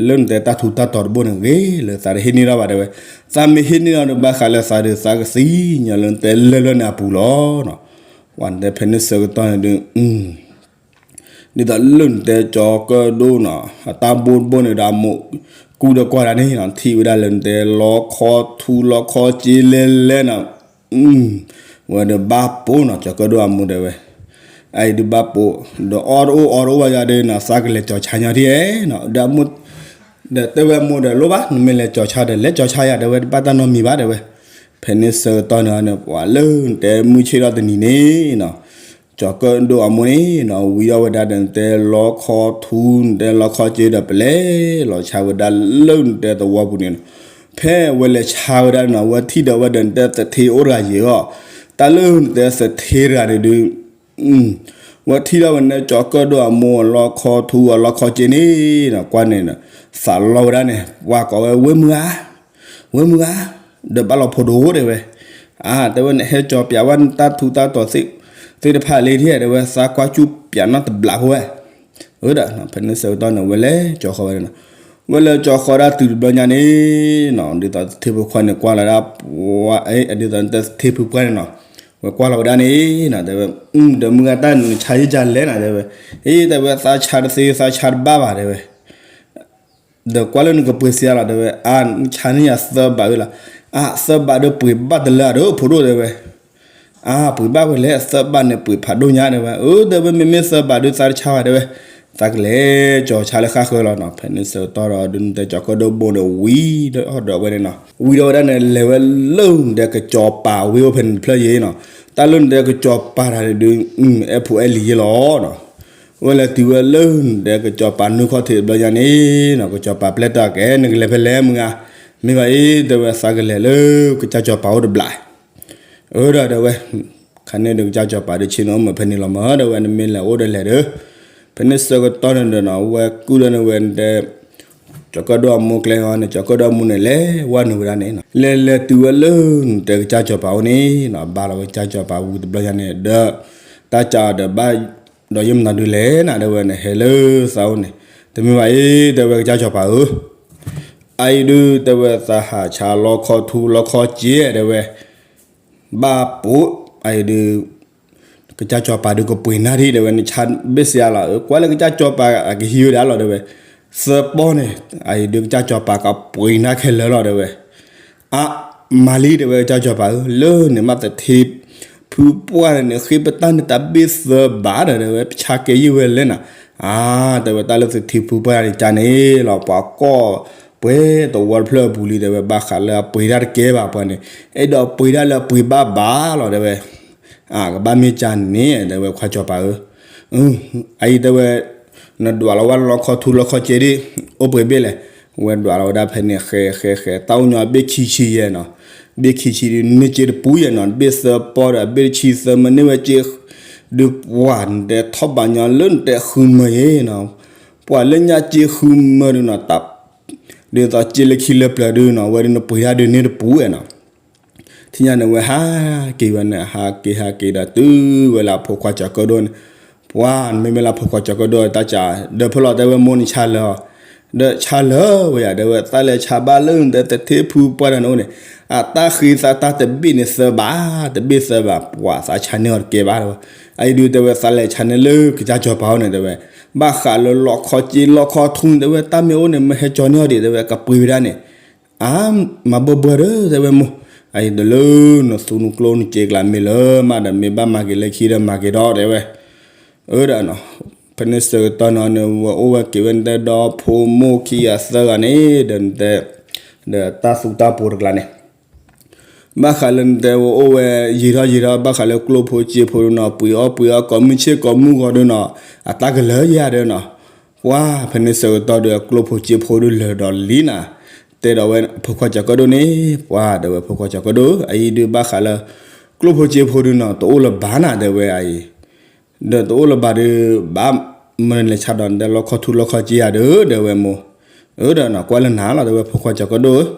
လၢနတဲတၢ်ထူးတၢ်တီၤတဘိန့ၣ်ဂ့ၤ လၢသးတဟ့ၣ်န့ၢ်ဒီးဘၣ် တဲဝဲ, သးမ့ၢ်ဟ့ၣ်န့ၢ်ဒီး ဘၣ်ဃးလၢသးဒီး သးကသံညီလၢနတဲလၢလၢန့ၣ်အပူၤလီၤနီၤ, ပှၤနတဲဖဲန့ၣ်ဆၢကတီၢ်န့ၣ်ဒုး ဒ်သိးလၢနတဲကၠီၤကၢၣ်ဒိၣ်နီၤ အတၢ်ဘိၣ်တဘိၣ်န့ၣ်ဒီး အမိၢ်ကူၣ်ဒီးကွၢ်တၢ်န့ၣ်နီၤ ထံၣ်ဝဲဒၣ်လၢနတဲလီခီထူလီခီစ့လဲလဲနီၤ, ဝဲဒီးဘၣ်ပိာ်နီၤ ကၠီၤကၢၣ်ဒိၣ်အမိၢ်တဲဝဲ, အအံၤဒုးဘၣ်ပိာ်, ဒီးအီၣ်တအိၣ်အီတအိၣ်ဘၣ်ယၤဒီးနီၤ သးကလဲၤကၠီၤဆါညီထံၣ်နီၤ, ဒီးအမိၢ် ဒီးတဲဝဲအမိၢ်ဒီး လိၣ်ဘၣ် နမ့ၢ်လဲၤကၠီၤဆါဒီး လဲၤကၠီၤဆါယၤ တဲဝဲ တဘၣ်တၢ်နီတမံၤဘၣ် တဲဝဲ, ဖဲန့ၣ်ဆၢကတီၢ်န့ၣ်န့ၣ် ပှၤလၢနတဲမုၢ်ဆ့ၣ်ထီၣ်တနံၤန့ၣ်နီၤ ကၠီၤကၢၣ်ဒိၣ်အမိၢ်န့ၣ်နီၤ ဝံၤထီၣ်ဝဲဒၣ်ဒီး နတဲလီခီထူ နတဲလီခီစ့ဒီး ပလဲၤလီၤဆါဝဲဒၣ်လၢနတဲသဝီပူၤန့ၣ်နီၤ, ဖဲဝဲလဲၤဆါဝဲဒၣ်နီၤ ဝဲထံၣ်ဒီးဝဲဒီးနတဲသထ့အိၣ်တဂၤယံၤအီၤ, တၢ်လၢနတဲသထ့တဂၤန့ၣ်ဒုး ဝဲထံၣ်ထီၣ်ဝဲန့ၣ်ကၠီၤကၢၣ်ဒိၣ်အမိၢ်အလီခီထူအလီခီစ့န့ၣ်နီၤ ကွၢ်န့ၣ်နီၤ သးလီဝဲဒၣ်န့ၣ် ပှၤကိးဝဲ ဝ့ၢ်မုၢ်ဂၤ, ဝ့ၢ်မုၢ်ဂၤ, ဒီးဘၣ်လီၤဖိဒိၣ်တဲဝဲ, အါ တဲဝဲ နဟဲကၠီၤပၠးဝဲနတၢ်ထူးတၢ်တီၤသ့ၣ်တဖၣ်လံထံၣ် တဲဝဲ သးကွၢ်ကၠူၣ်ပၠးနီတဘျီဖိဝဲ, အၢ ဒီးဖဲန့ၣ်ဆၢကတီၢ်န့ၣ် ဝဲလဲၤကၠီၤဃီၤဝဲန့ၣ်နီၤ, ဝဲလဲၤကၠီၤဃီၤဒၣ်တုၤတဘျီညါန့ၣ်နီၤ ဒ်သိးသထ့ဖိခွါန့ၣ်ကွၢ်လီၤဒၣ် ပှၤ ဒ်သိးနတဲသထ့ဖုပှၢ်န့ၣ်နီၤ ဝဲကွၢ်လီၤဝဲဒၣ်န့ၣ်နီၤ တဲဝဲ, ဒီးမုၢ်ဂၤတၢ်နဆါယံာ်ကလဲၣ်နီၤ တဲဝဲ, အ့ တဲဝဲ သးဆါတသ့ သးဆါတဘၣ်ဘၣ် တဲဝဲ ဒီးကွၢ်လၢနကပှ့ၤစ့လီၤ တဲဝဲ, အါ နဆါန့ၢ်ယၤသၢဘးဝဲလီၤ, အါ သၢဘးဒီးပှ့ၤဘၣ်တလၢဒီးဖိဒိၣ် တဲဝဲ, အါ ပှ့ၤဘၣ်ဝဲလဲၣ် သၢဘးန့ၣ်ပှ့ၤဖးဒိၣ်ညါ တဲဝဲ, အၢ တဲဝဲ မ့မ့ၢ်သၢဘးဒီးသးတဆါဘၣ် တဲဝဲ, သးကလဲၤကၠီၤဆါလၢဃၣ်ဃၢၤလီၤနီၤ, ဖဲန့ၣ်ဆၢကတီၢ်ဒီး ဒုးနတဲကၠီၤကၢၣ်ဒိၣ်ဘိန့ၣ် ဝံၤဒီးဝဲန့ၣ်နီၤ, ဝံၤဒီးဝဲဒၣ်န့ၣ် လဲၤဝဲလၢနတဲကစီၤပၤဝ့ၢ်အိၣ်ဖဲန့ၣ်တဖျၢၣ်ယံၤနီၤ, တၢ်လၢနတဲကစီၤပၤတၢ်န့ၣ်ဒုး အဲၣ်ဖိအဲၣ်လံၤယ့ၢ်လီၤနီၤ ဝဲလဲၤတုၤဝဲလၢနတဲကစီၤပၤနုာ်ခီၣ်ထံးတဘျီညါန့ၣ်နီၤ, ကစီၤပၤပျဲတၢ်ကဲ နကလဲၤဖဲလဲၣ်မုၢ်ဂၤ, မ့ၢ်ဘၣ်အံၤ တဲဝဲ သးကလဲၤလၢကစၢ်စီၤပၤအိၣ်တဘျီ, အၢ ဒီး တဲဝဲ, ခါန့ၣ်ဒီးကစၢ်စီၤပၤဒုးဆ့ၣ်နီၤအိၣ်မးဖဲန့ၣ်လီၤမး တဲဝဲ နမ့ၢ်လဲၤအိၣ်ဒီးလဲၤဒီး, ဖဲန့ၣ်ဆၢကတီၢ်န့ၣ်ဒီးနီၤ ဝဲကုၢ်ဒီးန့ၣ်ဝဲတဲ ကၠီၤကၢၣ်ဒိၣ်အမိၢ်ကျဲအီၤန့ၣ် ကၠီၤကၢၣ်ဒိၣ်အမိၢ်န့ၣ် လဲၤဝဲနုာ်ဝဲဒၣ်န့ၣ်နီၤ, လဲၤလဲၤတုၤဝဲလၢနတဲကစၢ်စီၤပၤအိၣ်န့ၣ်နီၤ, ဘါလီၤဝဲကစၢ်စီၤပၤဝံၤတဘျီညါန့ၣ်ဒီး, တၢ်ကးအီၤဒီးဘၣ်, ဒီးယမနုၤဒုးလဲၣ်နၤ တဲဝဲ နဟဲလၢသးအိၣ်န့ၣ်, တမ့ၢ်ဘၣ်အံၤ တဲဝဲကစၢ်စီၤပၤဧၢ, အအံၤဒုး တဲဝဲ သးဟးဆါလီခီထူလီခီစ့ တဲဝဲ ဘၣ်ပိာ်, အအံၤဒုး ကစၢ်စီၤပၤဒုးကပှ့ၤနၢ်ထံ တဲဝဲ နဆါဘ့ၣ်စ့လီၤ, ကွၢ်လၢကစၢ်စီၤပၤအကဟံးဝဲဒၣ်လီၤ တဲဝဲ, သၢပီၢ်န့ၣ်, အအံၤဒုး ကစၢ်စီၤပၤကပှ့ၤနၢ်ခဲလၢာ်လီၤ တဲဝဲ, အါ, မၤလံ တဲဝဲ ကစၢ်စီၤပၤဧၢ, လၢန့ၣ်မးသထ့ဖုပှၢ်န့ၣ် ဃ့ပတၢ်န့ၣ်တၢ်ဘ့ၣ်သၢဘးဒီး တဲဝဲ ပဆါကဲယံာ်ဝဲလဲၣ်နၤ, အါ, တဲဝဲ တၢ်လၢသထ့ဖုပှၢ်န့ၣ်ကန့ၣ်လီၤ ပှၤကီၢ်ပှဲၤသဝီတဖျၢၣ်အပူၤလံ တဲဝဲ ဘၣ်ဃးလၢအပှ့ၤတၢ်တကဲဘၣ်ပှၤန့ၣ်, အဲၣ်ဒိးပှ့ၤတၢ်လၢအပှ့ၤဘၣ်ဘၣ်လီၤ တဲဝဲ အကဘၣ်မ့ၢ်ကၢ်န့ၣ် တဲဝဲခွါစီၤပၤဧၢ, အအံၤတဲဝဲ, နဒွးလီၤဝဲလီခီထူလီခီစ့ဒ်, အိၣ်ပှဲၤဘ့ၣ်လဲၣ်, ဝဲဒွးလီၤဝဲဒၣ်ဖဲန့ၣ်ဃဲဃဲဃဲ တၢ်အိၣ်ညီဘ့ၣ်ခံဆံယဲၢ်နီၤ, ဘ့ၣ်ခံဆံဒ်န့ၢ်စ့တပူၤယဲၢ်နီၤ, ဘ့ၣ်သၢပီဒီးဘ့ၣ်တဆံသၢမ့ၢ်န့ၢ်ဝဲစ့, ဒုးပှၢ်နတဲထီၣ်ဘၣ်ညီလၢနတဲဃုမၢၤယဲၢ်, ပှၤလၢညါစ့ဃုမၢၤဒုးနီၤ, ဒ်သိးစ့လၢခံလၢပျၢၤဒုးနီၤ, ဝဲဒုးနပှ့ၤတၢ်ဒုးန့ၢ်တပူၤဝဲနီၤ. ထံၣ်ညါန့ၣ်ဝဲဟးက့ၤဝဲန့ၣ် ဟးက့ၤဟးက့ၤဒီးတုၤဝဲလၢအဖိခွါကၠီၤကၢၣ်ဒိၣ်န့ၣ်, ပှၤမ့မ့ၢ်လၢအဖိခွါကၠီၤကၢၣ်ဒိၣ်တၢ်စး, ဒီးဖဲလီၤတဲဝဲမိၢ်န့ၣ်ဆါလၢၤအီၤ, ဒီးဆါလၢၤဝဲယၤ တဲဝဲ သးလဲၤဆါဘၣ်လၢနတဲသထ့ဖုပှၢ်တၢ်န့ၣ်အိၣ်န့ၣ်, အတၢ်ဃ့သးတၢ်တဘ့ၣ်န့ၣ်သၢဘး, တဘ့ၣ်သၢဘး ပှၤသးဆါန့ၢ်အီၤတကဲဘၣ်တဲဝဲ, အအံၤဒုးတဲဝဲသးလဲၤဆါန့ၢ်လၢကစၢ်စီၤပၤအိၣ်န့ၣ်တဲဝဲ, ဘၣ်ဃးလၢလီခီစ့လီခီထူန့ၣ်တဲဝဲ တၢ်မ့ၢ်အိၣ်န့ၣ် မ့ၢ်ဟဲကၠီန့ၢ်အီၤဒံးတဲဝဲ ကပှ့ၤဝဲဒၣ်န့ၣ် အါ, မၤဘၢဘၢဒီး တဲဝဲမိၢ်, အအံၤတလၢနသူနကျိနစ့ကျါမ့ၢ်လၢမးဒီး မ့ၢ်ဘၣ်မၤက့ၤလၢခံဒီးမၤက့ၤဒီးတဲဝဲ, အၢဒီး, ဖဲန့ၣ်ဆၢကတီၢ်န့ၣ်န့ၣ် ဝဲအိၣ်ဝဲက့ၤဝဲန့ၣ်တဲဒီဖိမိၢ်ခံဂၤသၢဂၤန့ၣ် ဒီးတဲ, ဒီးတၢ်သူတၢ်ပိၤတကျါန့ၣ် ဘၣ်ဃးလၢနတဲဝဲအိၣ်ဝဲ ယံာ်ထီၣ်ယံာ်ထီၣ် ဘၣ်ဃးလၢကျိဖိစ့ဖိဒုးနီၤ ပှ့ၤအီၣ်ပှ့ၤအီကိးမုၢ်ဆ့ၣ်ကိးမုၢ်ဂီၤဒုးနီၤ အတၢ်ကလၢာ်ယၤဒီးနီၤ, ပှၤဖဲန့ၣ်ဆၢကတီၢ်ဒီး ကျိဖိစ့ဖိဒုးလၢာ်ဒီးလံနၤ, တဲဒီးဝဲဖိခွါကၠီၤကၢၣ်ဒိၣ်န့ၣ် ပှၤဒီးဝဲဖိခွါကၠီၤကၢၣ်ဒိၣ် အအံၤဒုးဘၣ်ဃးလၢ ကျိဖိစ့ဖိဒုးနီၤ တအိၣ်လၢၤဘၣ်နၤ တဲဝဲအအံၤ ဒီးတအိၣ်လၢၤဘၣ်ဒီး ဘၣ်မနုၤလဲၤဆါဒီးနတဲလီခီထူလီခီစ့ယၤဒီး တဲဝဲမိၢ်, အၢဒီးနီၤ ကွၢ်လၢနၤလီၤ တဲဝဲဖိခွါကၠီၤကၢၣ်ဒိၣ်ဧၢ,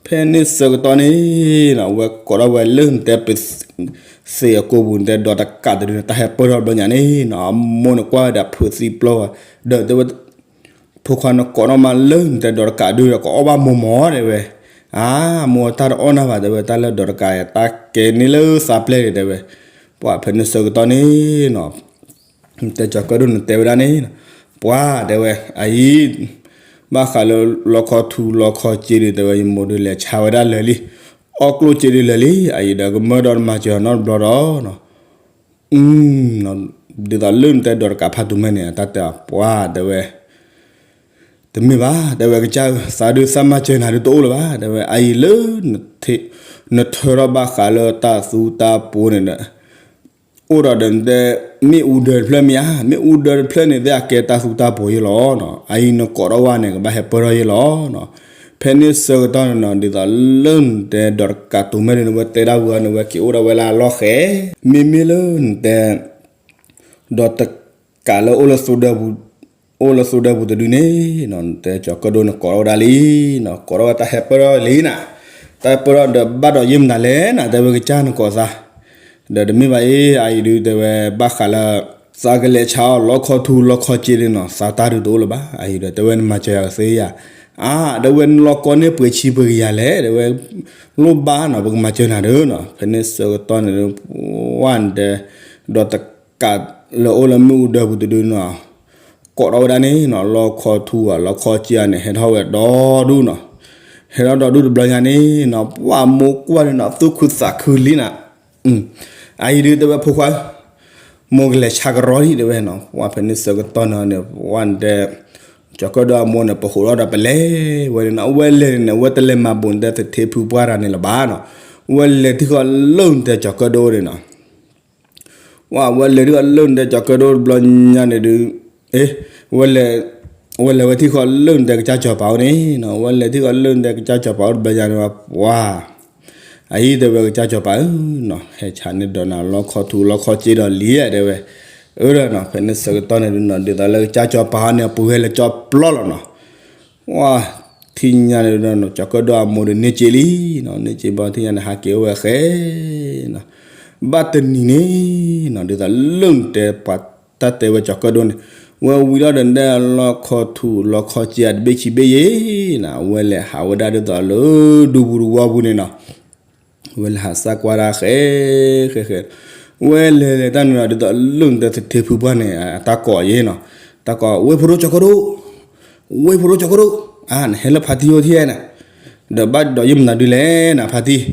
ဖဲန့ၣ်ဆၢကတီၢ်န့ၣ်နီၤ ဝဲကိးထီၣ်ဝဲလၢနတဲပ သ့ၣ်အကိာ်ပူၤ နတဲဒီးတကးတဒုန့ၣ် တၢ်ဟဲပၢၢ်ထီၣ်ဘျီညါန့ၣ်နီၤ အမိၢ်န့ၣ်ကွၢ်ဝဲဒၣ်ဖုးသံပျီၢ်ဝဲ, ဒီးတဲဝဲ ဖိခွါနကိးထီၣ်မးလၢနတဲဒီးတကးဒုဒီး ကအီၣ်ဘၣ်မိၢ်မး တဲဝဲ, အါ, မိၢ်တၢ်တအီၣ်နၤဘၣ် တဲဝဲ တၢ်လၢဒီးတကး တၢ်ကဲန့ၢ်လၢသးပျဲၢ်န့ၣ် တဲဝဲ, ပှၤဖဲန့ၣ်ဆၢကတီၢ်န့ၣ်နီၤ တဲကၠီၤကၢၣ်ဒိၣ်န့ၣ်တဲဝဲဒၣ်န့ၣ်, ပှၤတဲဝဲ အအံၤ ဘၣ်ဃးလၢလီခီထူလီခီစ့ဒုး တဲဝဲ ယမိၢ်ဒုးလဲၤဆါဝဲဒၣ်လၢာ်လံ, အီၣ်ကျိၣ်စ့ဒုးလၢာ်လံ, အအံၤဒီးကမၢဒီးတမၤစၢၤနီတဘျီဒီး ဒ်သိးလၢနတဲဒီးတကးဖးတူၤမဲန့ၣ် အတၢ်တဲပှၤတဲဝဲ တမ့ၢ်ဘၣ် တဲဝဲကစၢ်ဧၢ သးဒုးသးမၤစၢၤနၤဒုးတအိၣ်လၢၤဘၣ် တဲဝဲ အအံၤလၢ နထၢထီၣ်ဘၣ်ဃးလၢတၢ်သူတၢ်ပိၤန့ၣ်ဒီး အိၣ်ဒီးဒီးနတဲ မ့ၣ်အူဒၢတဖျၢၣ်မ့ၢ်ဧါ, မ့ၣ်အူဒၢတဖျၢၣ်န့ၣ် သ့အကဲတၢ်သူတၢ်ပိၤယဲလီၤနီၤ, အအံၤနကိးထီၣ်ဝဲန့ၣ် ကဘၣ်ဟဲပၢၢ်ထီၣ်ယဲလီၤနီၤ, ဖဲန့ၣ်ဆၢကတီၢ်န့ၣ်နီၤ ဒ်သိးလၢနတဲဒီးတကးတူၤမဲန့ၣ် နဝဲတဲဒၣ်ဝဲန့ၣ် ဝဲက့ၤအိၣ်ဒၣ်ဝဲလၢအလီၢ်ဃဲ, မ့မ့ၢ်လၢနတဲ ဒီးတကးလၢအိၣ်လၢ အိၣ်လၢသူဒၢပူၤတဒုန့ၣ်နီၤ နတဲကၠီၤကၢၣ်ဒိၣ်န့ၣ်ကိးထီၣ်ဝဲဒၣ်လံနီၤ, ကိးထီၣ်ဝဲတၢ်ဟဲပၢၢ်ထီၣ်လံနၤ, တၢ်ပၢၢ်ထီၣ်ဒီးဘၣ်ဒီးယဲၢ်မနုၤလဲၣ်နၤ တဲဝဲကစၢ်နကိးသး, ဒီးတမ့ၢ်ဘၣ်အံၤ အအံၤဒုးတဲဝဲဘၣ်ဃးလၢ သးကလဲၤဆါအီၤလီခီထူလီခီစ့ဒုးနီၤ သးတၢ်ဒုးတအိၣ်လၢၤဘၣ်, အအံၤဒီးတဲဝဲနမၤစၢၤယၤကသ့ဧါ, အါ တဲဝဲနလီခီန့ၢ်ပှဲၤဆံပှဲၤကယၤလဲၣ် တဲဝဲ လိၣ်ဘၣ်နီၤ ပကမၤစၢၤနၤဒီးနီၤ, ဖဲန့ၣ်ဆၢကတီၢ်န့ၣ် ပှၤနတဲ ဒီးတကးလၢအိၣ်လၢမ့ၣ်အူဒၢပူၤတဒုနီၤ ကိးထီၣ်ဝဲဒၣ်န့ၣ်နီၤ လီခီထူဧါ လီခီစ့ဧါန့ၣ် ဟဲထီၣ်ဝဲဒီဒူၣ်နီၤ, ဟဲထီၣ်ဒီဒူၣ်တဘျီညါန့ၣ်နီၤ ပှၤမိၢ်ကွၢ်န့ၣ်နီၤ သူၣ်ခုသးခုလံနၤ, အအံၤဒုးတဲဝဲဖိခွါ မိၢ်ကလဲၤဆါကရီဒံးတဲဝဲနီၤ, ပှၤဖဲန့ၣ်ဆၢကတီၢ်န့ၣ်န့ၣ် ပှၤတဲ ကၠီၤကၢၣ်ဒိၣ်အမိၢ်န့ၣ် ပဃိးထီၣ်ဒီးပလဲၤဝဲန့ၣ်နီၤ, အဝဲလဲၤန့ၣ် အဝဲတလဲၤမၤဘူးနတဲသထ့ဖုပှၢ်တၢ်န့ၣ်လၢၤဘၣ်နီၤ, အဝဲလဲၤထံၣ်ဃီလၢနတဲကၠီၤကၢၣ်ဒိၣ်န့ၣ်နီၤ ဝဲလဲၤထံၣ်ဃီလၢနတဲကၠီၤကၢၣ်ဒိၣ်တဘျီညါန့ၣ်ဒုး, အ့, ဝဲလဲၤ, ဝဲလဲၤဝဲထံၣ်ဃီလၢနတဲကစၢ်စီၤပၤအိၣ်န့ၣ်နီၤ, ဝဲလဲၤထံၣ်ဃီလၢနတဲကစၢ်စီၤပၤအိၣ်တဘျီညါန့ၣ် ပှၤ အအံၤတဲဝဲကစၢ်စီၤပၤဧၢနီၤ, ဟဲဆါန့ၢ်ဒီးနၤလီခီထူလီခီစ့ဒီးလံဧါတဲဝဲ, အၢဒီးနီၤ ဖဲန့ၣ်ဆၢကတီၢ်န့ၣ်ဒုးနီၤ ဒ်သိးလၢကစၢ်စီၤပၤန့ၣ် အပူၤဝဲလၢကၠီပျီလီၤနီၤ, ပှၤ ထံၣ်ညါန့ၣ်ဒီးနီၤ ကၠီၤကၢၣ်ဒိၣ်အမိၢ်ဒီးန့ၢ်စ့လံနီၤ, န့ၢ်စ့ဘျီထံၣ်ညါန့ၣ် ဟးက့ၤအိၣ်ဝဲဃဲနီၤ, ဘၣ်တနံၤန့ၣ်နီၤ ဒ်သိးလၢနတဲပှၤတၢ်တဲဝဲကၠီၤကၢၣ်ဒိၣ်န့ၣ် ဝဲဝံၤထီၣ်ဒီးနတဲလီခီထူလီခီစ့ဧါတဘ့ၣ်ခံဘ့ၣ်ယဲနီၤ, အဝဲလဲၤဟးဝဲဒၣ်ဒ်သိးလၢဒူပူၤတဝီပူၤန့ၣ်နီၤ ဝဲလဲၤဟးစၢ်ကွၢ်ဒၣ်ဃဲ, ဃဲဃဲ, ဝဲလဲၤလဲၤတၢ်န့ၣ်ဒီး ဒ်သိးလၢနတဲသထ့ဖုပှၢ်န့ၣ် အတၢ်ကိးယဲနီၤ, တၢ်ကိး ဝ့ၢ်ဖိဒိၣ်ကၠီၤကၢၣ်ဒိၣ်, ဝ့ၢ်ဖိဒိၣ်ကၠီၤကၢၣ်ဒိၣ်, အါ နဟဲလၢဖါတံၢ်အိၣ်ထံၣ်ဧါန့ၣ်, ဒီးဘၣ်ဒီးယမနုၤဒုးလဲၣ်နၤဖါတံၢ်,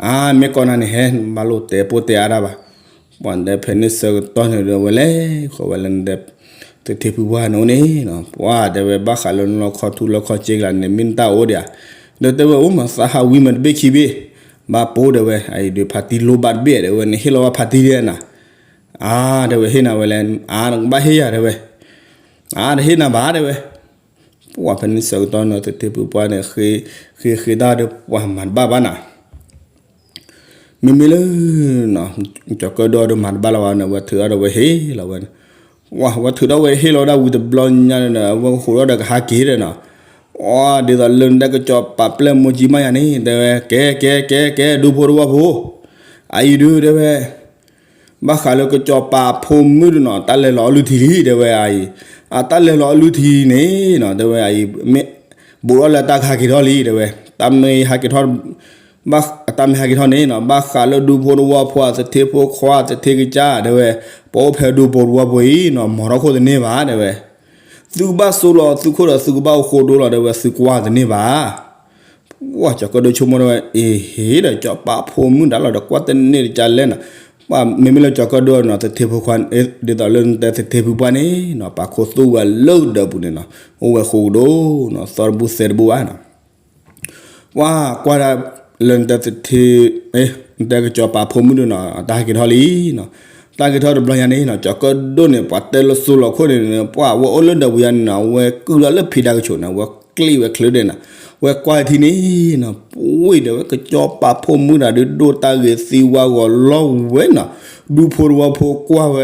အါ မ့ၢ်ကိးနၤန့ၣ်ဟဲ ဘၣ်လိၣ်တဲပိၢ်တဲအါဒၣ်ဘၣ်, ပှၤတဲဖဲန့ၣ်ဆၢကတီၢ်န့ၣ်ဒီးဝဲလဲၤဃီဝဲလၢနတဲ သထ့ဖုပှၢ်န့ၣ်အိၣ်န့ၣ်နီၤ, ပှၤတဲဝဲဘၣ်ဃးလၢနလီခီထူလီခီစ့ကျါန့ၣ် မ့ၢ်နတၢ်အိၣ်ဒံးဧါ, ဒီးတဲဝဲအိၣ်မးသးဟးဝံၤမးတဘ့ၣ်ခံဘ့ၣ်, ဘၣ်ပိာ်တဲဝဲ, အအံၤဒုးဖါတံၢ်လိၣ်ဘၣ်တဘ့ၣ်တဲဝဲ, နဟ့ၣ်လီၤဘၣ်ဖါတံၢ်ဒဲနၤ, အါ တဲဝဲ ဟ့ၣ်နၤဝဲလဲၣ်, အါ နကဘၣ်ဟ့ၣ်ယၤတဲဝဲ, အါ တဟ့ၣ်နၤဘၣ်တဲဝဲ, ပှၤဖဲန့ၣ်ဆၢကတီၢ်န့ၣ် သထ့ဖုပှၢ်န့ၣ် ဃ့ဃ့တၢ်ဒီးပှၤမၤတဘၣ်ဘၣ်နၤ မ့မ့ၢ်လၢ ကၠီၤကၢၣ်ဒိၣ်ဒီးမၤတဘၣ်လၢၤဘၣ်န့ၣ် အဝဲထုးထီၣ်ဒီးဝဲဟ့ၣ်လီၤဝဲန့ၣ်, ဝဲထုးထီၣ်ဝဲဟ့ၣ်လီၤဝဲဒၣ်ဝံၤတဘျီညါန့ၣ်ဒီး အဝဲကဟူးထီၣ်ဒီးကဟးက့ၤဒီးနီၤ, အီ ဒ်သိးလၢနတဲကစီၤပၤပျဲၢ်မိၢ်ကၠံမးယၤန့ၣ် တဲဝဲ ကဲ ကဲ ကဲ ကဲ ဒူဖိတဝီဖိ, အအံၤဒုးတဲဝဲ ဘၣ်ဃးလၢကစီၤပၤဖိမုၣ်ဒီးနီၤ တၢ်လဲၤလီၤအီလုၢ်ထံလံ တဲဝဲအအံၤ, အတၢ်လဲၤလီၤအီလုၢ်ထံန့ၣ်နီၤ တဲဝဲအအံၤ မ့ၢ် ဘူးထီၣ်လၢတၢ်ကဟးက့ၤထီၣ်လံ တဲဝဲ, တၢ်မ့ၢ်ဟးက့ၤထီၣ် တၢ်မ့ၢ်ဟးက့ၤထီၣ်န့ၣ်နီၤ ဘၣ်ဃးလၢဒူဖိတဝီဖိ သထ့ဖိခွါ သထ့ကစၢ် တဲဝဲ, ပအိၣ်ဖဲဒူဖိတဝီဖိအံၤနီၤ မီၤထီၣ်ခိၣ်တန့ၢ်ဘၣ် တဲဝဲ, သုကဘၣ်စိလီၤသုခိၣ်ဒီးသုကဘၣ်အိၣ်ဃိဒိလီၤ တဲဝဲ သုကွၢ်တန့ၢ်ဘၣ် ပှၤကၠီၤကၢၣ်ဒိၣ်ဆိကမိၣ်တဲဝဲ အ့ဟ့ဒီး ကစီၤပၤဖိမုၣ်ဒၣ်လီၤဒီး ကွၢ်တန့ၢ်တကလဲၣ်နီၤ, မ့မ့ၢ်လၢကၠီၤကၢၣ်ဒိၣ်နီၤ သထ့ဖိခွါ ဒ်သိးလၢနတဲသထ့ဖုပှၢ်န့ၣ်နီၤ ပာ်ခူသူၣ်ဝဲလၢဒၢးပူၤန့ၣ်နီၤ အိၣ်ဝဲဃိကဒီးနီၤ သီတဘူၣ်သဲတဘူၣ်ဘၣ်နီၤ ပှၤကွၢ်ဒၣ်လၢနတဲသထ့ နတဲကစီၤပၤဖိမုၣ်ဒိၣ်နီၤ တၢ်ဟဲက့ၤထီၣ်လံနီၤ, တၢ်က့ၤထီၣ်တဘျီညါန့ၣ်နီၤ ကၠီၤကၢၣ်ဒိၣ်န့ၣ် ပှၤတဲလၢစိလီၤခိၣ်န့ၣ် ပှၤဝဲအိၣ်လၢဒၢးပူၤယါန့ၣ်နီၤ ဝဲကုၢ်လီၤလၢဖံးဒါကဆိးန့ၣ် ဝဲကျ့ဝဲချုးဒဲးနီၤ, ဝဲကွၢ်ထံန့ၣ်နီၤ ပှ့ၤဒီးဝဲ ကစီၤပၤဖိမုၣ်တဂၤဒုး ဒိၣ်တၢ်ဂ့ၤသံဝါဂီၤလီၤဝဲနီၤ, ဒူဖိတဝီဖိကွၢ်ဝဲ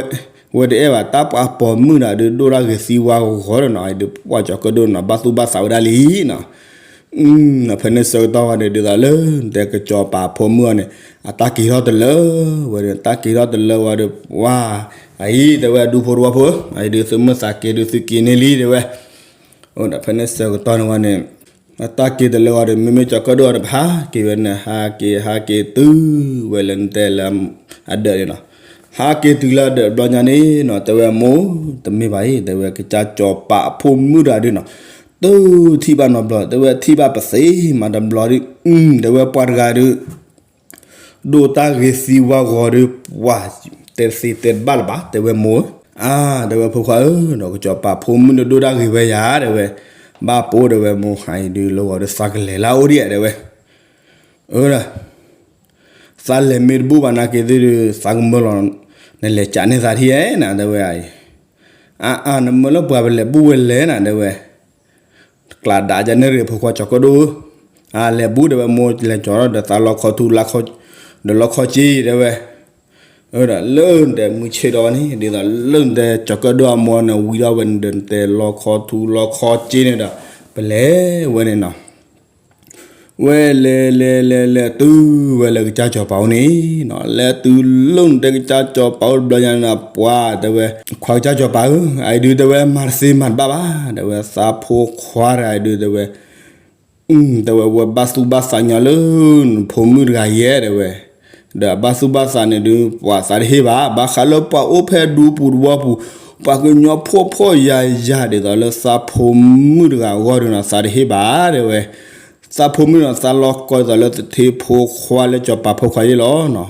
ဝဲတအဲၣ်ဘၣ် တၢ်ပှၤပိာ်မုၣ်တဂၤဒုး ဒိၣ်တၢ်ဂ့ၤသံဝါဂီၤဒီးနီၤ အံၤဒုးပှၤကၠီၤကၢၣ်ဒိၣ်နီၤ ဘၣ်သူၣ်ဘၣ်သးဝဲဒၣ်လံနီၤ ဖဲန့ၣ်ဆၢကတီၢ်ဝဲန့ၣ် ဒ်သိးလၢ တဲကစီၤပၤဖိမုၣ်အီၤန့ၣ် အတၢ်က့ၤထီၣ်တလၢဝဲဒီး တၢ်က့ၤထီၣ်တလၢဝဲဒီး ပှၤ အံၤတဲဝဲ ဒူဖိတဝီဖိ အံၤဒုးသုမုၢ်သးက့ၤဒုးသုက့ၤန့ၢ်လံတဲဝဲ, အိၣ်ဒီးဖဲန့ၣ်ဆၢကတီၢ်န့ၣ်ဝဲန့ၣ် အတၢ်က့ၤတလၢဝဲဒီး မ့မ့ၢ်ကၠီၤကၢၣ်ဒိၣ်အီၤဒီး ပဟးက့ၤဝဲန့ၣ် ဟးက့ၤ ဟးက့ၤတုၤဝဲလၢနတဲလၢ အဒၢးန့ၣ်နီၤ, ဟးက့ၤတုၤလၢအဒၢးတဘျီညါန့ၣ်နီၤ တဲဝဲမိၢ် တမ့ၢ်ဘၣ်အံၤ တဲဝဲ ကစၢ်ကၠီၤပၤအဖိမုၣ်တဂၤဒုးနီၤ တထံၣ်ဘၣ်နီတဘျီ တဲဝဲ ထံၣ်ဘၣ်ပသ့မးတဘျီဒုး တဲဝဲပှၤတဂၤဒုး ဒိၣ်တၢ်ဂ့ၤသံဝါဂီၤဒီး ပှၤ တဲသ့တဲတဘၣ်လၢၤဘၣ် တဲဝဲမိၢ်ဧၢ, အါ တဲဝဲဖိခွါဧၢ ဒီးကစီၤပၤဖိမုၣ်ဒီးဒိၣ်တၢ်ဂ့ၤဝဲယၤ တဲဝဲ, ဘၣ်ပိာ်တဲဝဲမိၢ် အံၤဒုးလၢဂီၤဒီးသးကလဲၤလၢအအိၣ်ဒံးဧါ တဲဝဲ, အၢ သးလဲၤမ့ၢ်တဘူၣ်ဘၣ်နာ်က့ၤသ့ၣ်ဒီး သးကမၢလီၤ, နလဲၤကးန့ၢ်သးထံၣ်ဧဲနၤ တဲဝဲအံၤ, အါအါ နမၢလၢပှၤပလဲၤဘူၣ်ဝဲလဲၣ်နၤ တဲဝဲ ကျးဒၣ်ကန့ၣ်ရ့ၣ်ဖိခွါကၠီၤကၢၣ်ဒိၣ်, အလဲၤဘူၣ်တဲဝဲမိၢ်လဲၤကၠီၤဒီးသးလီခီထူ ဒီးလီခီက့ တဲဝဲ, ဒီးလၢနတဲမုၢ်ဆ့ၣ်ဒီးန့ၣ် ဒ်သိးလၢနတဲကၠီၤကၢၣ်ဒိၣ်အမိၢ်န့ၣ် ဝံၤဒီးဝဲန့ၣ်ဒီးနတဲလီခီထူလီခီက့န့ၣ်ဒီး ပလဲၤဝဲန့ၣ်နီၤ ဝဲလဲၤလဲၤလဲၤလဲၤတုၤဝဲလၢကစၢ်ကၠီၤပၤအိၣ်န့ၣ်နီၤ, လဲၤတုၤလၢနတဲကစၢ်ကၠီၤပၤအိၣ်တဘျီညါန့ၣ် ပှၤတဲဝဲ, ခွါကစၢ်ကၠီၤပၤဧၢ, အအံၤဒုးတဲဝဲမၤတသ့မၤတဘၣ်ဘၣ်, တဲဝဲသးဖိခွါတဂၤအံၤဒုးတဲဝဲ, တဲဝဲဝဲဘၣ်သူၣ်ဘၣ်သးညီလၢ နဖိမုၣ်တဂၤယဲၢ်တဲဝဲ, ဒီးအဘၣ်သူၣ်ဘၣ်သးန့ၣ်ဒုး ပှၤသးတဟ့ၣ်ဘၣ်, ဘၣ်ဃးလၢပှၤအိၣ်ဖဲဒူပူၤတဝီပူၤ, ပှၤကညီဖှီၣ်ဖှီၣ်ယာ်ယာ်ဒ်သိးလၢသးဖိမုၣ်တဂၤအဂီၢ်ဒုးနီၤ သးတဟ့ၣ်ဘၣ်တဲဝဲ သးဖိမုၣ်နီၤ သးလီၤကီဒ်သိးလၢသထ့ဖိခွါလၢကၠီၤပၤဖိခွါယ့ၢ်လီၤနီၤ,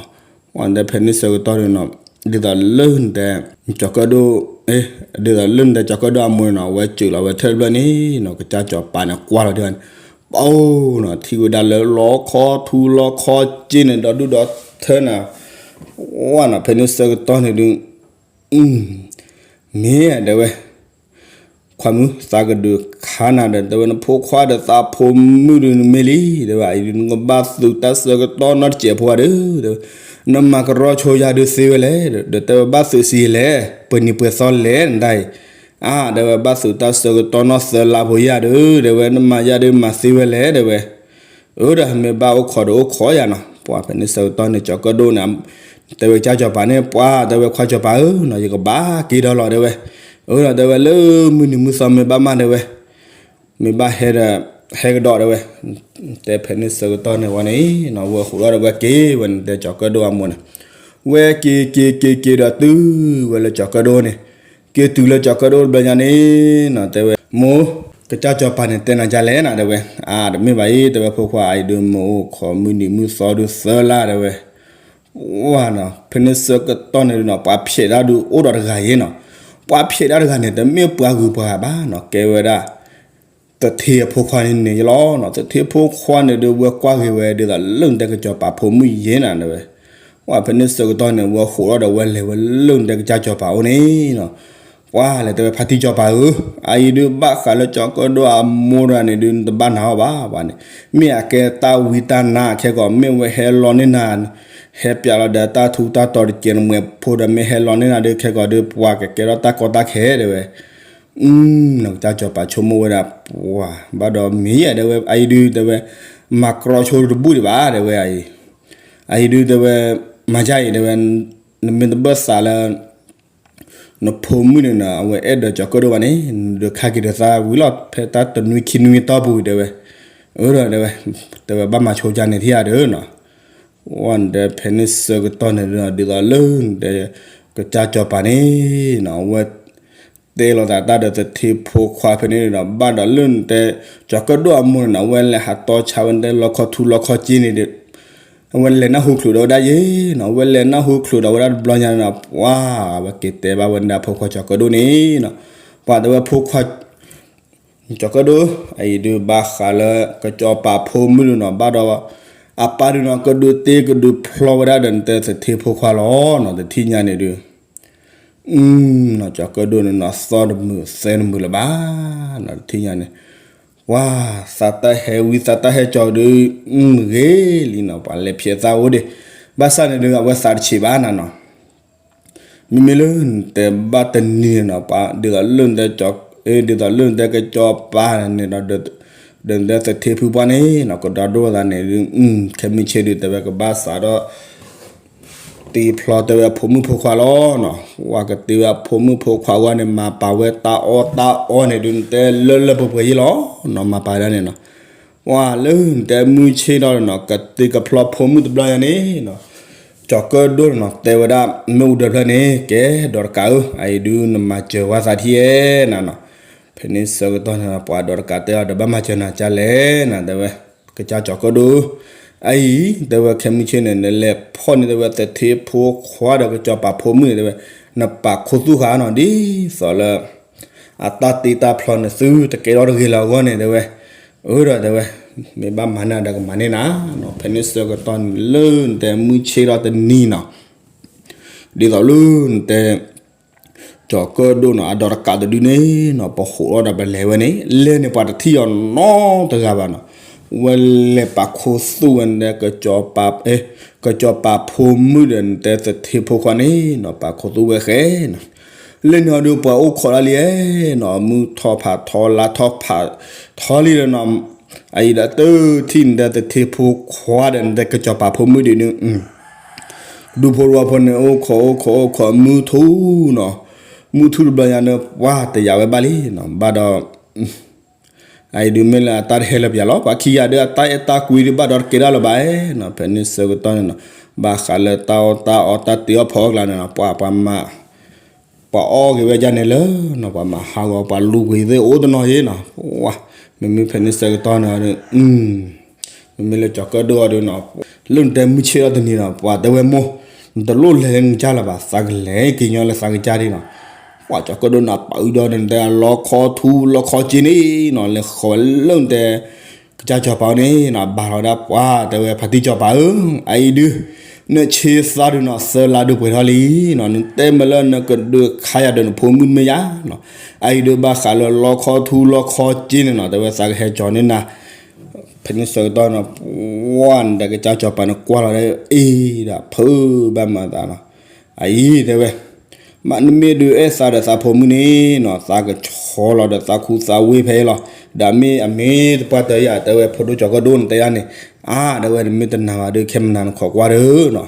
ဝဲတဲဖဲန့ၣ်ဆၢကတီၢ်န့ၣ်နီၤ, ဒ်သိးလၢနတဲ, ကၠီၤကၢၣ်ဒိၣ်, ဒ်သိးလၢနတဲကၠီၤကၢၣ်ဒိၣ်အမိၢ်န့ၣ်နီၤ ဝဲစၢၤလီၤဝဲထၢၣ်တဖျၢၣ်န့ၣ်နီၤ ကစၢ်ကၠီၤပၤန့ၣ်ကွၢ်လီၤဒ်န့ၣ်, ပအိၣ်နီၤ ထံၣ်ဝဲဒၣ်လၢလီခီထူလီခီက့န့ၣ် ဒီဒူၣ်ဒီထၢနၤ, ဝဲနီၤ ဖဲန့ၣ်ဆၢကတီၢ်န့ၣ်ဒုး မ့ၢ်တဲဝဲ, ခွါမုၣ်သးကဒုးခါနၤဒီး တဲဝဲနဖိခွါဒီးသးဖိမုၣ်ဒုးနမ့ၢ်လံ, တဲဝဲအံၤဒုး နကဘၣ်သုးတၢ်ဆၢကတီၢ်နီတစဲးဖိဧါဒီး, တဲဝဲ, နမၤကရီဆိယၤဒုးသ့ဝဲလဲၣ်, ဒီးတဲဝဲဘၣ်သုးဆံးလဲၣ်, ပှဲၤနံၤပှဲၤသီလဲၣ်နတၢ်အံၤ, အါ တဲဝဲဘၣ်သုးတၢ်ဆၢကတီၢ်နီသၢလါဖိယၤဒီး, တဲဝဲနမၤယၤဒုးမၤသ့ဝဲလဲၣ် တဲဝဲ အၢ ဒီးမ့ၢ်ဘၣ်အိၣ်ခိးဒီးအိၣ်ခိးယၤနီၤ, ပှၤဖဲန့ၣ်ဆၢကတီၢ်န့ၣ် ကၠီၤကၢၣ်ဒိၣ်န့ၣ်, တဲဝဲကၠၢ်ကၠီၤပၤန့ၣ် ပှၤ တဲဝဲခွါကၠီၤပၤဧၢနီၤ ယကဘၣ်က့ၤဒီးလီၤတဲဝဲ, အၢ ဒီးတဲဝဲလၢမုၢ်နံၤမုၢ်သီမ့ၢ်ဘၣ်မးတဲဝဲ, မ့ၢ်ဘၣ်ဟဲဒီး, ဟဲကဒီးတဲဝဲ, တဲဖဲန့ၣ်ဆၢကတီၢ်န့ၣ်ဝဲန့ၣ်နီၤ ဝဲဃိးဒီးဝဲက့ၤဝဲန့ၣ် တဲကၠီၤကၢၣ်ဒိၣ်အမိၢ်န့ၣ်, ဝဲက့ၤက့ၤက့ၤက့ၤဒီးတုၤဝဲလၢကၠီၤကၢၣ်ဒိၣ်န့ၣ်, က့ၤတုၤလၢကၠီၤကၢၣ်ဒိၣ်တဘျီညါန့ၣ်နီၤ တဲဝဲ, မိၢ်, ကစၢ်ကၠီၤပၤန့ၣ်တဲနၤဒ်လဲၣ်နၤတဲဝဲ, အါ တမ့ၢ်ဘၣ်အံၤ တဲဝဲဖိခွါအံၤဒုးမ့ၢ်အိၣ်ခိးမုၢ်နံၤမုၢ်သီဒုးသၢလါတဲဝဲ ဝဲနီၤ ဖဲန့ၣ်ဆၢကတီၢ်န့ၣ်ဒုးနီၤ ပှၤဖျဲးဒၣ်ဒုးအိၣ်ဒီးတဂၤယဲနီၤ, ပှၤဖျဲးဒၣ်တဂၤန့ၣ် တမ့ၢ်ပှၤဂုၤပှၤဂၤဘၣ်နီၤ ကဲဝဲဒၣ်, သထ့အဖိခွါန့ၣ်န့ၣ်ယလီၤနီၤ. သထ့ဖိခွါန့ၣ်ဒုး ဝဲကွၢ်ဂ့ၤဝဲဒ်သိးလၢနတဲကစီၤပၤဖိမုၣ်ယဲနၤတဲဝဲ, ဝဲဖဲန့ၣ်ဆၢကတီၢ်န့ၣ် ဝဲဃိးထီၣ်ဒီး ဝဲလဲၤဝဲလၢနတဲကစၢ်စီၤပၤအိၣ်န့ၣ်နီၤ. ပှၤလဲၤတဲဝဲ ဖါတံၢ်စီၤပၤဧၢ, အအံၤဒုးဘၣ်ဃးလၢကၠီၤကၢၣ်ဒိၣ်အမိၢ်တဂၤန့ၣ်ဒုး နတဘၣ်နာ်အီၤဘၣ် ပှၤန့ၣ်, မ့ၢ်အကဲတၢ်ဝံတၢ်နါခဲကီး မ့ၢ်ဝဲဟဲလီန့ၢ်နၤ ဟဲပျးလီၤဒီးတၢ်ထူတၢ်တီၤတကဲးနမှဲးဖိဒီး မ့ၢ်ဟဲလီန့ၢ်နၤဒုးခဲကီးဒုး ပှၤကကဲထီၣ်တၢ်ကီတၢ်ခဲတဲဝဲ. နကစၢ်စီၤပၤဆိကမိၣ်ဝဲဒၣ် ပှၤဘၣ်ဒီးမ့ၢ်ယဲတဲဝဲ အအံၤဒုးတဲဝဲ မၤကြီဆိတဘူၣ်ဒံးဘၣ်တဲဝဲ အအံၤ, အအံၤဒုးတဲဝဲ မၤယါအံၤတဲဝဲ နမ့ၢ်တဘၣ်သးလၢ နဖိမုၣ်န့ၣ်နီၤ အဝဲအဲၣ်ဒိးကၠီၤကၢၣ်ဒိၣ်ဘၣ်န့ၣ် နဒုးခါက့ၤဒီးသးဝံၤလီၤ ဖဲတၢ်တနွံခံနွံတီၢ်ပူၤတဲဝဲ, အၢဒီးတဲဝဲ, တဲဝဲဘၣ်မၤဆိကါန့ၣ်ထံၣ်ဧါဒီးနီၤ. ဝဲနတဲဖဲန့ၣ်ဆၢကတီၢ်န့ၣ်ဒီး ဒ်သိးလၢနတဲ ကစၢ်စီၤပၤန့ၣ်နီၤ အဝဲ တဲလိာ်သးတၢ်ဒီးသထ့ဖိခွါဖဲန့ၣ်ဒီး ဘၣ်ဒီးလၢနတဲ ကၠီၤကၢၣ်ဒိၣ်အမိၢ်န့ၣ်နီၤ အဝဲလဲၤဟးတီဆါဝဲနတဲလီခီထူလီခီက့န့ၣ်ဒီး အဝဲလဲၤနၢ်ဟူချုးဒီးဝဲဒၣ်ယဲနီၤ အဝဲလဲၤနၢ်ဟူချုးဒီးဝဲဒၣ်တဘျီညါန့ၣ်နီၤ ပှၤ အဝဲက့ၤတဲဘၣ်ဝဲနတဲဖိခွါကၠီၤကၢၣ်ဒိၣ်န့ၣ်နီၤ ပှၤတဲဝဲဖိခွါ ကၠီၤကၢၣ်ဒိၣ် အအံၤဒုးဘၣ်ဃးလၢကစီၤပၤဖိမုၣ်ဒုးနီၤ ဘၣ်ဒီး အပၢ်ဒုးနီၤ ကဒုးတ့ကဒုးဖျီဝဲဒၣ်ဒီးနတဲသထ့ဖိခွါလီၤနီၤ တထံၣ်ညါန့ၣ်ဒုး ကၠီၤကၢၣ်ဒိၣ်န့ၣ်နီၤ သီတမုာ်သဲတမုာ်လၢၤဘၣ်နီၤ တထံၣ်ညါန့ၣ် ပှၤ သးတၢ်ဟဲဝံသးတၢ်ဟဲကၠီၤဒုး ဂ့ၤလံနီၤ ပှၤလဲၤဖျဲးသးအိၣ်ဒံး ဘၣ်ဆၣ်န့ၣ်ဒုး အဝဲသးတဆံးဘၣ်နၤနီၤ မ့မ့ၢ်လၢနတဲဘၣ်တနံၤန့ၣ်နီၤ ပှၤ ဒ်သိးလၢနတဲ ဒ်သိးလၢနတဲကစီၤပၤန့ၣ်ဒီး ဒီးနတဲသထ့ဖုပှၢ်န့ၣ်နီၤ ကဒီးဒိၣ်သးန့ၣ်ဒုး ခဲမုၢ်ဆ့ၣ်ဒုး တဲဝဲကဘၣ်စးထီၣ် တ့ဖျီတဲဝဲအဖိမုၣ်ဖိခွါလီၤနီၤ ပှၤကတ့ဝဲအဖိမုၣ်ဖိခွါဝဲန့ၣ် မၤပာ်ဝဲတၢ်အီၣ်တၢ်အီန့ၣ်ဒုး နတဲလၢလၢပှဲၤပှဲၤယဲလီၤနီၤ မၤပာ်ဝဲဒၣ်န့ၣ်နီၤ ပှၤလၢနတဲမုၢ်ဆ့ၣ်ထီၣ်နီၤ ကတ့ကဖျီဖိမုၣ်တဘျီညါန့ၣ်နီၤ ကၠီၤကၢၣ်ဒိၣ်န့ၣ်နီၤ တဲဝဲဒၣ် မ့ၣ်အူဒၢဖျၢၣ်န့ၣ် ကဲ ဒီးတကးဧၢ အအံၤဒုးနမၤစၢၤဝဲသးထံၣ်ဧဲနၤနီၤ ဖဲန့ၣ်ဆၢကတီၢ်န့ၣ် ပှၤဒီးတကးတဲအီၤဒီး ဘၣ်မၤစၢၤနၤကလဲၣ်နၤ တဲဝဲ ကစၢ်ကၠီၤကၢၣ်ဒိၣ် အအံၤ တဲဝဲခဲမုၢ်ဆ့ၣ်န့ၣ် နလဲၤဖီၣ်န့ၢ်တဲဝဲသထ့ဖိခွါဒီးကစီၤပၤဖိမုၣ်န့ၣ် တဲဝဲ နပာ်ခူသူၣ်ဃာ်နီၤ ဒ်သိးလၢ အတၢ်တ့တၢ်ဖျီန့ၣ် သုတကဲထီၣ်တဂ့ၤလၢၤအဂီၢ်န့ၣ် တဲဝဲ အၢဒီးတဲဝဲ မ့ၢ်ဘၣ်မၤန့ၢ်ဒီးကမၤန့ၢ်နၤနီၤ ဖဲန့ၣ်ဆၢကတီၢ်န့ၣ် လၢနတဲမုၢ်ဆ့ၣ်ထီၣ်တနံၤနီၤ ဒ်သိးလၢနတဲ ကၠီၤကၢၣ်ဒိၣ်နီၤ အဒီးတကးတဒုန့ၣ်နီၤ ပဃိးထီၣ်ဒီးပလဲၤဝဲန့ၣ် လဲၤန့ၣ်ပှၤတထံၣ်အီၤနီတဂၤဘၣ်နီၤ ဝဲလဲၤပာ်ခူသူၣ်ဝဲန့ၣ် ကစီၤပၤဖိမုၣ်ဒီးနတဲသထ့ဖိခွါန့ၣ်နီၤ ပာ်ခူသူၣ်ဝဲဃဲနီၤ လၢန့ၣ်အီၤဒုးပှၤအိၣ်ခိးတၢ်လံနီၤ မုၢ်ထီၣ်ဖးထီလါထီၣ်ဖးထီလံဒီးနီၤ အအံၤဒီးတထံၣ်နတဲသထ့ဖိခွါဒီးနတဲကစီၤပၤဖိမုၣ်ဒုးန့ၣ် ဒူဖိတဝီဖိန့ၣ် အိၣ်ခိးအိၣ်ခိးအိၣ်ခိး မုၢ်ထူၣ်နီၤ မုၢ်ထူၣ်တဘျီညါန့ၣ် ပှၤတယာ်ဝဲဘၣ်လံနီၤ ဘၣ်ဒီး အအံၤဒုးမ့ၢ်လၢအတၢ်တဟဲလၢပယၤလီၤ ပှၤခံဂၤဒုးအတၢ်အဲၣ်တၢ်ကွံဒုးဘၣ်ဒီးတကဲဒၣ်လၢၤဘၣ်နီၤ ဖဲန့ၣ်ဆၢကတီၢ်န့ၣ်နီၤ ဘၣ်ဃးလၢတၢ်အီၣ်တၢ်အီတၢ်တ့အီၣ်ဖီအီၣ်ကျါန့ၣ်နီၤ ပှၤပှၤမၤ ပှၤအီၣ်က့ၤဝဲဒ်န့ၣ်လၢနီၤ ပှၤမၤဟးဂီၤ ပှၤလူၤကွံာ်သ့ၣ်အိၣ်တနီၤယ့နီၤ ပှၤ မ့မ့ၢ်ဖဲန့ၣ်ဆၢကတီၢ်န့ၣ်ဒီး မ့မ့ၢ်လၢကၠီၤကၢၣ်ဒိၣ်အီၤဒုးနီၤ လၢနတဲမုၢ်ဆ့ၣ်ထီၣ်တနံၤနီၤ ပှၤတဲဝဲမိၢ် နတလိၣ်လဲၤလၢနကစၢ်လၢၤဘၣ် သးကလဲၤက့ၤညီလၢသးကစၢ်ဒ်နီၤ ပှၤကၠီၤကၢၣ်ဒိၣ်န့ၣ် ပာ်အုၣ်ဒီးနတဲလီခီထူလီခီက့န့ၣ်နီၤ လဲၤဃီၤဝဲလၢနတဲ ကစၢ်စီၤပၤန့ၣ်နီၤ ဘၣ်လီၤဒၣ်ပှၤ တဲဝဲဖါတံၢ်စီၤပၤဧၢ အအံၤဒုး နဆ့သးဒုးနီၤ သၢလါဒုးပှဲၤထီၣ်လံနီၤ နတဲမ့ၢ်လၢနကဒုးခါယၤဒီးနဖိမုၣ်မ့ၢ်ယါနီၤ အအံၤဒုးဘၣ်ဃးလၢလီခီထူလီခီက့န့ၣ်နီၤ တဲဝဲသးကဟဲကၠီၤန့ၢ်နၤ ဖဲန့ၣ်ဆၢကတီၢ်နီၤ ပှၤနတဲကစၢ်စီၤပၤန့ၣ်ကွၢ်လီၤဒီး အ့ဒီးဖုးဘၣ်မၤသးနီၤ အအံၤတဲဝဲ မ့ၢ်နမ့ၢ်ဒုးအဲၣ်သးဒီးသးဖိမုၣ်န့ၣ်နီၤ သးကဆီလီၤဒီးသးခူသးဝ့ၢ်ဖဲအံၤလီၤ ဒီးမ့ၢ်အမ့ၢ်တပှၢ်တၢၢ်ယၤ တဲဝဲဖိဒိၣ်ကၠီၤကၢၣ်ဒိၣ်န့ၣ်တဲဒၣ်န့ၣ် အါ တဲဝဲနမ့ၢ်တနာ်ဘၣ်ဒီး ခဲမုၢ်နၤနခိးကွၢ်ဒီးနီၤ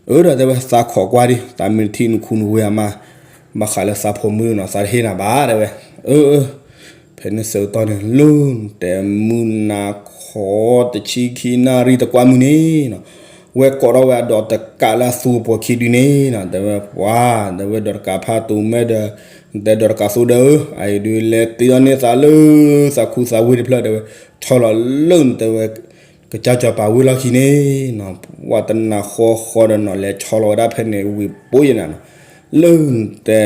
အၢဒီးတဲဝဲသးခိးကွၢ်ဒံး သးမ့ၢ်တထံၣ်နခူနဝ့ၢ်အမါ ဘၣ်ဃးလၢသးဖိမုၣ်နီၤ သးတဟ့ၣ်နၤဘၣ် တဲဝဲ အၢ အၢ ဖဲန့ၣ်ဆၢကတီၢ်န့ၣ် လၢနတဲမုၢ်နၤခီတဆံခံနၣ်ရံၣ်တကွၢ်မုၢ်န့ၣ်နီၤ ဝဲကိးထီၣ်ဝဲအဒီးတကးလၢအသူအပှီၤခံဒုန့ၣ်နီၤ တဲဝဲပှၤ တဲဝဲဒီးတကးဖးတူၤမဲဒီး နတဲဒီးတကးသိဒၢဧၢ အအံၤဒုးလဲၤတ့ထီၣ်န့ၢ်သးလၢသးခူသးဝ့ၢ်တဖျၢၣ် တဲဝဲ ဆီလီၤလၢနတဲဝဲ ကစၢ်စီၤပၤဝ့ၢ်လီၢ်ခံန့ၣ်နီၤ ပှၤတနာ်ဃီဃီဒီးနီၤ လဲၤဆီလီၤဝဲဒၣ်ဖဲန့ၣ်ဝံၤပိယဲနၤနီၤ လၢနတဲ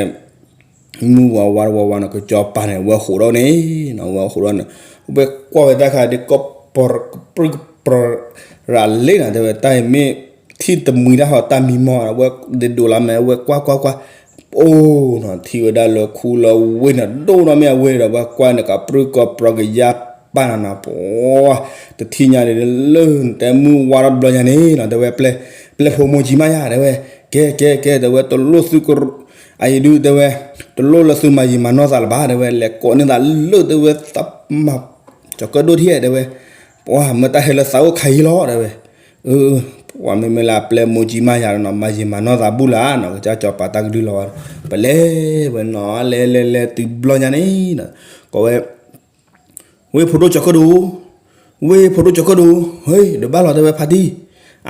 မုၢ်ဝၤဝါတဝီဝါနီၤ ကစီၤပၤန့ၣ် ဝဲဃိးထီၣ်န့ၣ်နီၤ ဝဲဃိးထီၣ်န့ၣ် ဝဲကွၢ်ဝဲတၢ်ခါဒ်ကီၢ်ပပြၢကပြၢရၤလ့နီၤ တဲဝဲ တၢ်အံၤမ့ၢ်ထံၣ်တမှံၤတၢ်ဟီတၢ်မံမီၢ် ဝဲဒဒိးလီၤမဲာ် ဝဲကွၢ်ကွၢ်ကွၢ် အိၣ်နီၤ ထံၣ်ဝဲဒၣ်လၢခူလၢဝ့ၢ်နီၤ ဒိၣ်နီၤမ့ၢ်အဝဲဒီး ဝဲကွၢ်န့ၣ်ကပြၢကပြၢကယါပၢ်နီၤနီၤ ပှၤ တထံၣ်ညါန့ၣ် လၢတဲမုၢ်ဝါထီၣ်တဘျီညါန့ၣ်နီၤ တဲဝဲ ပျဲၢ်ဖိမိၢ်ကၠံမးယၤ တဲဝဲ ကဲကဲကဲ တဲဝဲ တလိၣ်သုက အအံၤဒုး တဲဝဲ တလိၣ်လၢသုမၤယံာ်မၤနီၢ်သးလၢၤဘၣ် တဲဝဲ လဲၤကိးန့ၢ်သးလၢ တဲဝဲ သးမၤ ကၠီၤကၢၣ်ဒိၣ်ထံၣ် တဲဝဲ ပှၤမ့ၢ်တၢ်ဟဲလၢသးအိၣ်ခါအံၤလီၤ တဲဝဲ ပှၤမ့မ့ၢ်လၢအပျဲၢ်မိၢ်ကၠံမးယၤနီၤ မၤယံာ်မၤနီၢ်သးဘူၣ်လၢနီၤ ကစၢ်စီၤပၤတၢ်ကဒုလီၤဝဲ ပလဲၤဝဲနီၤ လဲၤလဲၤလဲၤတုၤဘျီညါန့ၣ်နီၤ ကိးဝဲ ဝ့ၢ်ဖိဒိၣ်ကၠီၤကၢၣ်ဒိၣ်, ဝ့ၢ်ဖိဒိၣ်ကၠီၤကၢၣ်ဒိၣ်, ဟဲ ဒီးဘၣ်လီၤ တဲဝဲ ဖါတံၢ်,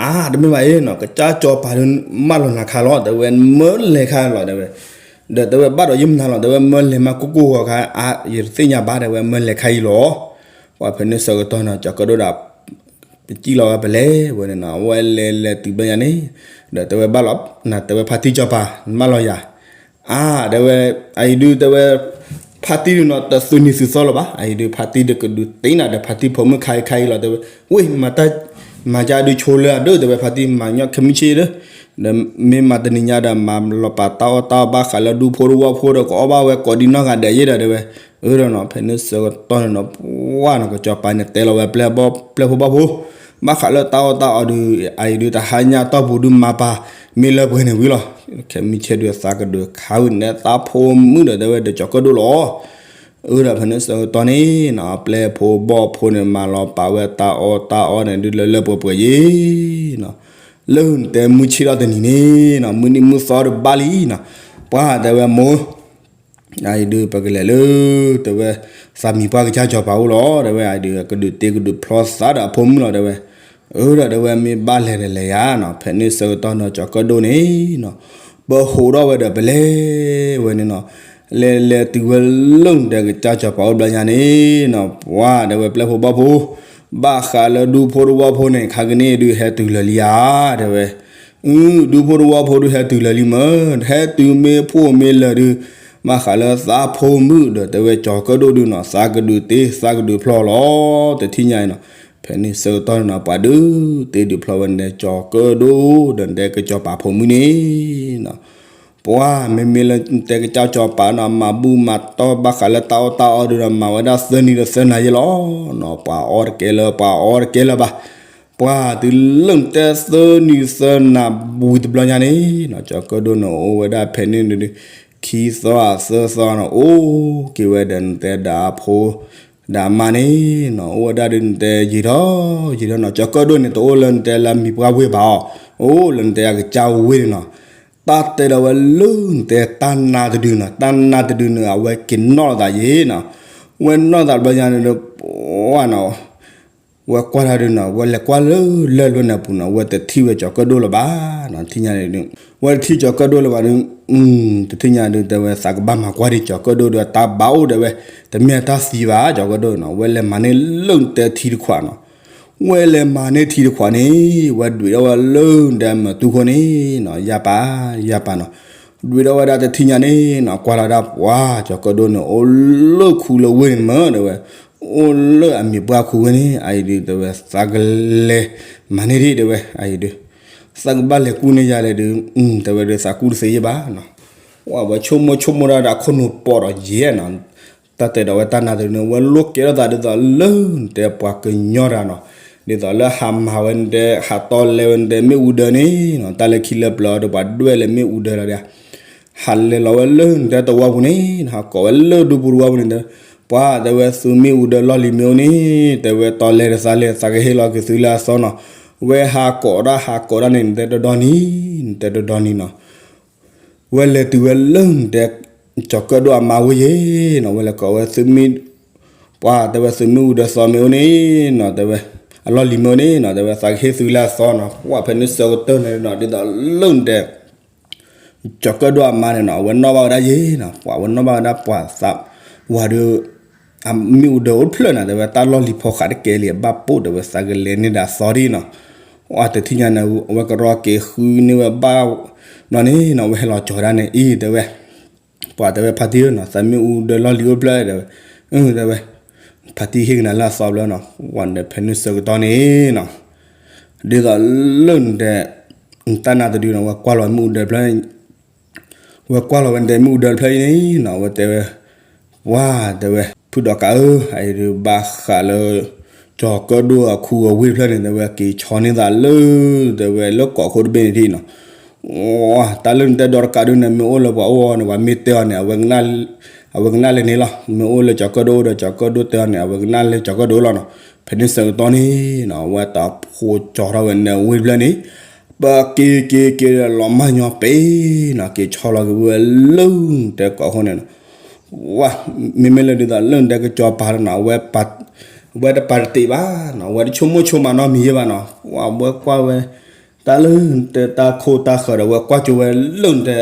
အါ တမ့ၢ်ဘၣ်အံၤနီၤ ကစၢ်စီၤပၤဒုးမၢလီၤနၤခါလီၤ တဲဝဲ မၢလဲၤခါလီၤ တဲဝဲ, ဒီးတဲဝဲဘၣ်ဒီးယမနၤလီၤ တဲဝဲ မၢလဲၤမးကိၢ်ကိၢ်ဂီၤခါ အါ ယတသ့ၣ်ညါဘၣ် တဲဝဲ မၢလဲၤခါအံၤလီၤ, ပှၤဖဲန့ၣ်ဆၢကတီၢ်နီၤ ကၠီၤကၢၣ်ဒိၣ်ဒီး ပစံၣ်လီၤဝဲပလဲၤဝဲန့ၣ်နီၤ အဝဲလဲၤလဲၤတုၤဘျီညါန့ၣ်, ဒီးတဲဝဲဘၣ်လီၤ နတဲဝဲဖါတံၢ်စီၤပၤ နမၢလီၤယၤ အါ တဲဝဲ, အအံၤဒုးတဲဝဲ, ဖါတံၢ်ဒုးနီၤ တသုးနံၤသုးသီလၢၤဘၣ်, အအံၤဒုး ဖါတံၢ်ဒုးကဒုးတ့နၤဒီး ဖါတံၢ်ဖိမုၣ်ခါအံၤခါအံၤလီၤ တဲဝဲ, ဝ့ၢ် မၤတၢ် မၤကၢ်ဒုးဆိလၢအဒိၣ် တဲဝဲ ဖါတံၢ်မၤညီၣ်ခဲမုၢ်ဆ့ၣ်ဒီး, ဒီးမ့ၢ်မၤတနံၤညါဒီး မၤလီၤပာ်တၢ်အီၣ်တၢ်အီဘၣ်ဃးလၢဒူဖိတဝီဖိဒီး ကအီၣ်ဘၣ်ဝဲကိးဒံနီၢ်ဂၤဒဲးယဲဒီး တဲဝဲ, အၢဒီးနီၤ ဖဲန့ၣ်ဆၢကတီၢ်န့ၣ်နီၤ ပှၤနီၤ ကစၢ်စီၤပၤန့ၣ်တဲလီၤဝဲပျဲၢ်ဖိဘီၣ်ဖိ ဘၣ်ဃးလၢတၢ်အီၣ်တၢ်အီဒုး အအံၤဒုး တဟါညါတီၢ်ပူၤဒုးမၤပာ် မ့ၢ်လၢပှဲၤန့ၣ်ဝံၤလီၤ, ခဲမုၢ်ဆ့ၣ်ဒုးသးကဒုးခးဝဲန့ၣ် သးဖိမုၣ်ဒီး တဲဝဲဒီးကၠီၤကၢၣ်ဒိၣ်လီၤ, အၢဒီးဖဲန့ၣ်ဆၢကတီၢ်န့ၣ်နီၤ ပျဲၢ်ဖိဘီၣ်ဖိန့ၣ် မၤလီၤပာ်ဝဲတၢ်အီၣ်တၢ်အီန့ၣ်ဒုးလၢလၢပှဲၤပှဲၤယဲနီၤ, လၢနတဲမုၢ်ဆ့ၣ်ထီၣ်တနံၤန့ၣ်နီၤ မုၢ်နံၤမုၢ်သီတဘၣ်လံနီၤ, ပှၤတဲဝဲမိၢ် အအံၤဒုး ပကလဲၤလၢ တဲဝဲ သးမံၤပှၢ်ကစၢ်စီၤပၤအိၣ်လီၤ တဲဝဲ အအံၤဒုး ကဒုးတ့ကဒုးဖျီသးဒီးအဖိမုၣ်လီၤ တဲဝဲ, အၢဒီးတဲဝဲ မ့ၢ်ဘၣ်လဲၤဒီးလဲၤယၤနီၤ ဖဲန့ၣ်ဆၢကတီၢ်နီၤ ကၠီၤကၢၣ်ဒိၣ်န့ၣ်နီၤ ပဟိးထီၣ်ဝဲဒီး ပလဲၤဝဲန့ၣ်နီၤ, လဲၤလဲၤတုၤဝဲလၢနတဲကစၢ်စီၤပၤအိၣ်ဘျီညါန့ၣ်နီၤ ပှၤတဲဝဲပျဲၢ်ဖိဘီၣ်ဖိ ဘၣ်ဃးလၢဒူဖိတဝီဖိန့ၣ် ခါကန့ၣ်ဒုးဟဲတုၤလၢာ်လံဧါ တဲဝဲ အု ဒူဖိတဝီဖိဒုးဟဲတုၤလၢာ်လံမၢ်, ဟဲတုၤမ့ၢ်ဖှိၣ်မ့ၢ်လၢာ်ဒုး, ဘၣ်ဃးလၢသးဖိမုၣ်ဒီး တဲဝဲကၠီၤကၢၣ်ဒိၣ်ဒုးနီၤ သးကဒုးတ့ သးကဒုးဖျီလီၤ တထံၣ်ညါအံၤနီၤ, ဖဲန့ၣ်ဆၢကတီၢ်န့ၣ်နီၤ ပှၤဒုးတ့ဒုးဖျီဝဲနတဲကၠီၤကၢၣ်ဒိၣ်ဒီး နတဲကစၢ်စီၤပၤဖိမုၣ်န့ၣ်နီၤ, ပှၤမ့မ့ၢ်လၢနတဲကစၢ်စီၤပၤနီၤ မၤဘူၣ်မၤတီၢ်ဘၣ်ဃးလၢတၢ်အီၣ်တၢ်အီဒုးဒီး မၤဝဲဒၣ်သၢနံၤဒီးသၢနၤယဲလီၤနီၤ, ပှၤအီၣ်တကဲလၢၤ ပှၤအီတကဲလၢၤဘၣ် ပှၤတုၤလၢနတဲသၢနံၤသၢနၤဝံၤတဘျီညါန့ၣ်နီၤ ကၠီၤကၢၣ်ဒိၣ်န့ၣ် အိၣ်ဝဲဒၣ်ဖဲန့ၣ်ဒုး ခံသီသၢသီနီၤ အိၣ်က့ၤဝဲဒီးနတဲဒီးအဖိ ဒီးအမါန့ၣ်နီၤ အိၣ်ဝဲဒၣ်ဒုးနတဲယံာ်ထီၣ်ယံာ်ထီၣ်နီၤ ကၠီၤကၢၣ်ဒိၣ်န့ၣ် တအိၣ်လၢနတဲလၢမံၤပှၢ်ဝ့ၢ်ဘၣ်အီၤ အိၣ်လၢနတဲအကစၢ်ဝ့ၢ်န့ၣ်နီၤ, တၢ်တဲဒီးဝဲလၢနတဲတၢ်နါတဒုနီၤ တၢ်နါတဒုန့ၣ် အဝဲက့ၤနီၣ်လီၤသးယဲနီၤ, ဝဲနီၣ်သးတဘျီညါန့ၣ်ဒီး ပှၤနီၤ ဝဲကွၢ်တၢ်ဒုးနီၤ ဝဲလဲၤကွၢ်လၢလၢၢ်လွဲၢ်န့ၣ်အပူၤနီၤ ဝဲတထံၣ်ဝဲကၠီၤကၢၣ်ဒိၣ်လၢၤဘၣ်နီၤ ထံၣ်ညါန့ၣ်ဒုး ဝဲတထံၣ်ကၠီၤကၢၣ်ဒိၣ်လၢၤဘၣ်ဒုး တထံၣ်ညါဒုး တဲဝဲသးကဘၣ်မၤကွၢ်ဒံးကၠီၤကၢၣ်ဒိၣ်ဒုး တၢ်ဘၣ်အိၣ်တဲဝဲ တမ့ၢ်တၢ်သံဘၣ်ကၠီၤကၢၣ်ဒိၣ်နီၤ ဝဲလဲၤမၤန့ၢ်လၢနတဲထံတခွးနီၤ, ဝဲလဲၤမၤန့ၢ်ထံတခွးန့ၣ် ဝဲဒွံးထီၣ်ဝဲလၢနတဲမၤတူၢ်ခိၣ်န့ၣ်နီၤ ယၢ်ပၢ် ယၢ်ပၢ်နီၤ, ဒွံးထီၣ်ဝဲဒၣ်တထံၣ်ညါန့ၣ်နီၤ ကွၢ်လီၤဒၣ်ပှၤကၠီၤကၢၣ်ဒိၣ်န့ၣ် အိၣ်လၢခူလၢဝ့ၢ်န့ၣ်မၢ်တဲဝဲ အိၣ်လၢအမံၤပှၢ်ခူဝ့ၢ်န့ၣ် အအံၤဒုးတဲဝဲ သးကလဲၤမၤန့ၢ်ဒံးတဲဝဲ အအံၤဒုး သးကဘၣ်လဲၤကူၣ်န့ၢ်ယၤလဲၣ်ဒုး တဲဝဲဒုးသးကူၣ်တသ့ယဲၢ်ဘၣ်နီၤ, ဝဲဆိကမိၣ်ဆိကမိၣ်ဒၣ်ဒီးခိၣ်နူာ်ပိာ်ဒီးယဲၢ်နီၤ, တၢ်တဲဒီးဝဲတၢ်နါတဒုန့ၣ် ဝဲလိၣ်ကဲထီၣ်သးဒ်သိးလၢနတဲပှၤကညီတဂၤနီၤ, ဒ်သိးလၢဟးမၤဝဲနတဲ ဟးတီလဲဝဲနတဲမ့ၣ်အူဒၢန့ၣ်နီၤ တၢ်လၢခံလၢပျၢၤအီၤဒီးပှၤဒွဲၣ်လၢမ့ၣ်အူဒၢလီၤဒၣ် ဟးလဲၤလီၤဝဲလၢနတဲတဝီပူၤန့ၣ် ဟးကိးဝဲလၢဒူပူၤတဝီပူၤန့ၣ် ပှၤတဲဝဲသုမ့ၣ်အူဒၢလီၢ်လံၤမ့ၢ်အိၣ်န့ၣ် တဲဝဲတီလဲတသးလဲၣ် သးကဟ့ၣ်လီၤက့ၤသုလၢအသီနီၤ, ဝဲဟးကိးဒၣ်ဟးကိးဒၣ်န့ၣ် နတဲတဒီနံၤ နတဲတဒီနံၤနီၤ, ဝဲလဲၤတုၤဝဲလၢနတဲ ကၠီၤကၢၣ်ဒိၣ်အမါဝ့ၢ်ယဲနီၤ ဝဲလဲၤကိးဝဲသုမ့ၣ် ပှၤတဲဝဲသုမ့ၣ်အူဒၢသီမ့ၢ်အိၣ်န့ၣ်နီၤ တဲဝဲ အလီၢ်လံၤမ့ၢ်အိၣ်န့ၣ်နီၤ တဲဝဲသးကဟ့ၣ်သုလၢအသီနီၤ ပှၤဖဲန့ၣ်ဆၢကတီၢ်န့ၣ်နီၤ ဒ်သိးလၢနတဲ ကၠီၤကၢၣ်ဒိၣ်အမါန့ၣ်နီၤ အဝဲနီၣ်ဘၣ်ဝဲဒၣ်ယဲနီၤ ပှၤဝဲနီၣ်ဘၣ်ဝဲဒၣ်ပှၤသး ဝၤဒုး အမ့ၣ်အူဒၢအိၣ်တဖျၢၣ်နီၤ တဲဝဲတၢ်လီၢ်လံၤဖီဃးတကဲလံ အဘၣ်ပိာ်တဲဝဲသးကလဲၤန့ၢ်ဒၣ်သီဒ်နီၤ အတထံၣ်ညါန့ၣ် အဝဲကရီက့ၤဃုန့ၢ်ဝဲဘၣ် နီၤန့ၣ်နီၤ ဝဲဟဲလီၤကၠီၤဒၣ်န့ၣ် အံၤတဲဝဲ ပှၤတဲဝဲဖါတံၢ်နီၤ သးမ့ၣ်အူဒၢလီၢ်လံၤအိၣ်တဖျၢၣ်တဲဝဲ တဲဝဲ ဖါတံၢ်ဟ့ၣ်ကနၤလၢအသီဖျၢၣ်နီၤ, ဝဲဒီးဖဲန့ၣ်ဆၢကတီၢ်န့ၣ်နီၤ, ဒ်သိးလၢနတဲ တၢ်နါတဒုနီၤ ဝဲကွၢ်လီၤမ့ၣ်အူဒၢဖျၢၣ် ဝဲကွၢ်လီၤဝဲတဲမ့ၣ်အူဒၢတဖျၢၣ်အံၤန့ၣ်နီၤ, ဝဲတဲဝဲ, ဝါ တဲဝဲ ဖုဒီးကးဧၢ, အအံၤဒုးဘၣ်ဃးလၢ ကၠီၤကၢၣ်ဒိၣ်အခူအဝ့ၢ်တဖျၢၣ်န့ၣ် တဲဝဲ က့ၤဆီန့ၢ်သးလၢ တဲဝဲလၢကီၢ်ခိၣ်တဘ့ၣ်န့ၣ်ထံၣ်နီၤ, ဝါ တၢ်လၢနတဲဒီးတကးဒုးန့ၣ် မ့ၢ်အိၣ်လၢပှၤအိၣ်အီၤန့ၣ် ပှၤမ့ၢ်တဲအီၤန့ၣ် အဝဲကနၣ်လၢန့ၣ်လီၤ, မ့ၢ်အိၣ်လၢကၠီၤကၢၣ်ဒိၣ်ဒီးကၠီၤကၢၣ်ဒိၣ်တဲအီၤန့ၣ် အဝဲကနၣ်လၢကၠီၤကၢၣ်ဒိၣ်လီၤနီၤ, ဖဲန့ၣ်ဆၢကတီၢ်န့ၣ်နီၤ ဝဲတၢ်ဖိကၠီၤထီၣ်ဝဲန့ၣ်ဝ့ၢ်တဖျၢၣ်န့ၣ် ပက့ၤက့ၤက့ၤဒီးလီၤမၢ်ညီပ့ၤနီၤ, က့ၤဆီလီၤက့ၤဝဲလၢတဲကီၢ်ခိၣ်န့ၣ်နီၤ, ဝါ မ့မ့ၢ်လၢဒ်သိးလၢနတဲကၠီၤပၤလီၤနီၤ, အဝဲတပာ်တ့ၢ်ဘၣ်နီၤ, အဝဲတဆိကမိၣ်ဆိကမးနီတမံၤယဲၢ်ဘၣ်နီၤ, ဝဲကွၢ်ဝဲ တၢ်လၢနတဲတၢ်ခိၣ်တၢ်ဃၢၤဒီး ဝဲကွၢ်ကၠိဝဲလၢနတဲ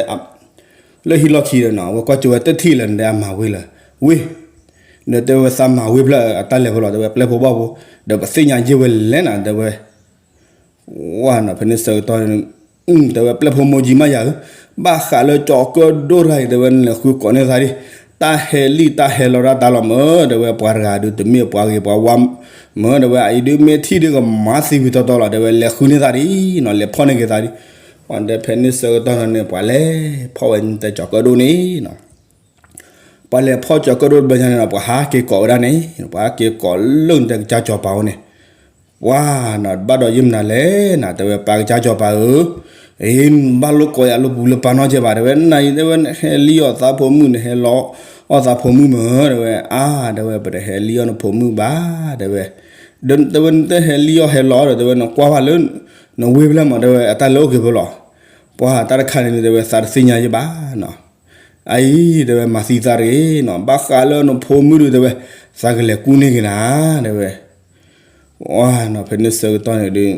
လၢဟံၣ်လီၢ်ခံဒီးနီၤ, ဝဲကွၢ်ကၠိဝဲတထံၣ်လၢနတဲအမၤဝ့ၢ်လၢ ဝ့ၢ် ဒီးတဲဝဲသးမၤဝ့ၢ်ဖျၢၣ်အတၢ်လဲၤဖိလီၤ, တဲဝဲပျဲၢ်ဖိဘီၣ်ဖိ ဒီးပသ့ၣ်ညါယဲၢ်ဝဲလဲၣ်နီၤ, တဲဝဲ ဝါနီၤ ဖဲန့ၣ်ဆၢကတီၢ်န့ၣ် တဲဝဲပျဲၢ်ဖိမိၢ်ကၠံမးယၤဧၢ, ဘၣ်ဃးလၢကၠီၤကၢၣ်ဒိၣ်တဂၤအံၤ တဲဝဲနလဲၤဃုကိးန့ၢ်သးဒ် တၢ်ဟဲလံၣ်တၢ်ဟဲလီၤတၢ်တၢ်လီၤမၢ, တဲဝဲပှၤတဂၤဒုးတမ့ၢ်ပှၤဂ့ၤပှၤဝါမၢ, တဲဝဲအအံၤဒုးမ့ၢ်ထံၣ်ဒုးကမၤသံဝံၤတီတီလီၤ, တဲဝဲလဲၤဃုန့ၢ်သးဒ်နီၤ, လဲၤဖီၣ်န့ၢ်က့ၤသးဒ်, ပှၤတဲဖဲန့ၣ်ဆၢကတီၢ်န့ၣ် ပှၤလဲၤဖီၣ်ဝဲတဲကၠီၤကၢၣ်ဒိၣ်န့ၣ်နီၤ ပှၤလဲၤဖီၣ်ကၠီၤကၢၣ်ဒိၣ်တဘျီညါန့ၣ်နီၤ, ပှၤဟးက့ၤကိးဝဲဒၣ်န့ၣ်, ပှၤဟးက့ၤကိးလၢနတဲကစၢ်ကၠီၤပၤအိၣ်န့ၣ်, ပှၤနီၤ ဘၣ်ဒီးယမနုၤလဲၣ်နီၤ, တဲဝဲပၢ်ကစၢ်ကၠီၤပၤဧၢ, အ့ ဘၣ်လိၣ်ကိးယၤလိာ်ပူၤလၢပၢ်နီတစဲးဘၣ်, တဲဝဲနၤအံၤ တဲဝဲနဟဲလံၣ်အီၣ်သးဖိမုၣ် နဟဲလီၤအီၣ်သးဖိမုၣ်မၢ, တဲဝဲ အါ တဲဝဲပတဟဲလံၣ်အီၣ်နဖိမုၣ်ဘၣ်, တဲဝဲ တဲဝဲနတဟဲလံၣ်အီၣ်ဟဲလီၤဒီး တဲဝဲနကွၢ်ဘၣ်လၢ နဝ့ၢ်ဖျၢၣ်မး တဲဝဲအတၢ်လဲၤအိၣ်က့ၤဖဲလီၤ, ပှၤတၢ်တခါန့ၣ် တဲဝဲသးတသ့ၣ်ညါယဲၢ်ဘၣ်နီၤ, အအံၤ တဲဝဲမၤသံသးတဂ့ၤနီၤ, ဘၣ်ဃးလၢနဖိမုၣ်ဒုး တဲဝဲ သးကလဲၤကူၣ်န့ၢ်က့ၤနၤ, တဲဝဲ ဝါနီၤ ဖဲန့ၣ်ဆၢကတီၢ်န့ၣ်ဒုး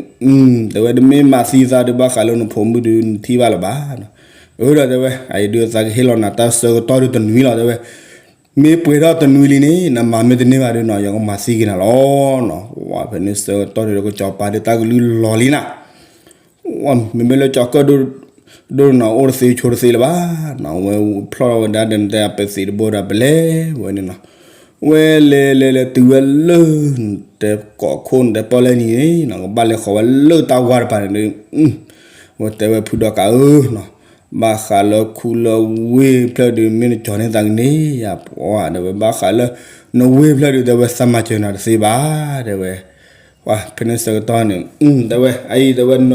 တဲဝဲတမ့ၢ်မၤသံသးဒုး ဘၣ်ဃးလၢနဖိမုၣ်ဒုး နထံၣ်ဘၣ်လၢၤဘၣ်နီၤ, အၢဒီးတဲဝဲ အအံၤဒုးသးကဟ့ၣ်လီၤနၤတၢ်ဆၢကတီၢ်ဒုးတနွံလီၤ, တဲဝဲ မ့ၢ်ပှဲၤထီၣ်တနွံလံန့ၣ် နမၤမ့ၢ်တန့ၢ်ဘၣ်ဒုးနီၤ ယကမၤသံက့ၤနၤလီၤနီၤ, ဝါ ဖဲန့ၣ်ဆၢကတီၢ်ဒုး ကၠီၤပၤဒုးတၢ်ကလုၢ်လီၤလံနၤ ဝါ မ့မ့ၢ်လၢကၠီၤကၢၣ်ဒိၣ်ဒိၣ်နီၤ အိၣ်တသ့ဆိတသ့လၢၤဘၣ်နီၤ, ဝဲဖျီၣ်ထီၣ်ဝဲဒၣ်ဒီးနတဲအပသံးတဘိဒီးပလဲၤဝဲန့ၣ်နီၤ, ဝဲလဲၤလဲၤလဲၤတုၤဝဲလၢ နတဲကီၢ်ခိၣ်နတဲပီၣ်လဲၣ်နံၤန့ၣ်နီၤ, ကဘၣ်လဲၤဃီၤဝဲလၢတၢ်ဝါတပၤန့ၣ်ဒုး ဝဲတဲဝဲဖုဒီးကးဧၢနီၤ, ဘၣ်ဃးလၢခူလၢဝ့ၢ်ဖျၢၣ်ဒုး မ့ၢ်နကၠီၤန့ၢ်သးကန့ၢ်ယၤပှၤ တဲဝဲ ဘၣ်ဃးလၢ နဝ့ၢ်ဖျၢၣ်ဒုး တဲဝဲသးမၤစၢၤနၤတသ့ဘၣ် တဲဝဲ ဝါ ဖဲန့ၣ်ဆၢကတီၢ်န့ၣ် တဲဝဲ အအံၤ တဲဝဲ နအိၣ်လၢသးပျိခိၣ်န့ၣ် တဲဝဲ သးကလဲၤဆှၢနၤလၢပီၣ်လဲၣ်ဝါန့ၣ် အၢဒီး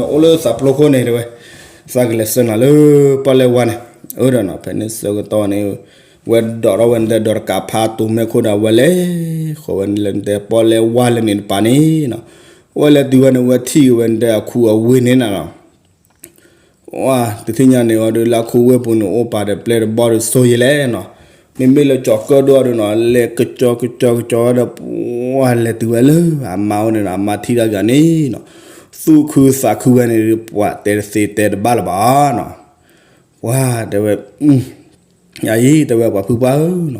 နီၤ ဖဲန့ၣ်ဆၢကတီၢ်န့ၣ် ဝဲဒိးထီၣ်ဝဲန့ၣ်ဒီးတကးဖးတိၤမဲာ်ခိၣ်ဒီး ဝဲလဲၤဃီၤဝဲန့ၣ်လၢနတဲပီၣ်လဲၣ်ဝါလၢန့ၣ်တပၤန့ၣ်နီၤ, ဝဲလဲၤတုၤဝဲန့ၣ် ဝဲထံၣ်ဝဲန့ၣ်ဒီးအခူအဝ့ၢ်န့ၣ်နၤလီၤ ဝါ တသ့ၣ်ညါန့ၣ်အီၤဒီး လၢခူဝ့ၢ်ပူၤန့ၣ် အိၣ်ပာ်ဒီးပျဲၢ်တဘီဒီးစိယဲလဲၣ်နီၤ, မ့မ့ၢ်လၢကၠီၤကၢၣ်ဒိၣ်အီၤဒီးနီၤ လဲၤကကၠီကကၠီကကၠီဒီး ဝါ လဲၤတုၤဝဲလၢအမါအိၣ်န့ၣ်နီၤ အမါထံၣ်တၢ်ကန့ၣ်နီၤ သူၣ်ခုသးခုဝဲန့ၣ်ဒီး ပှၤတဲတသ့တဲတဘၣ်လၢၤဘၣ်နီၤ, ဝါ တဲဝဲ အံၤ တဲဝဲပှၤဖုပှၢ်ဧၢနီၤ,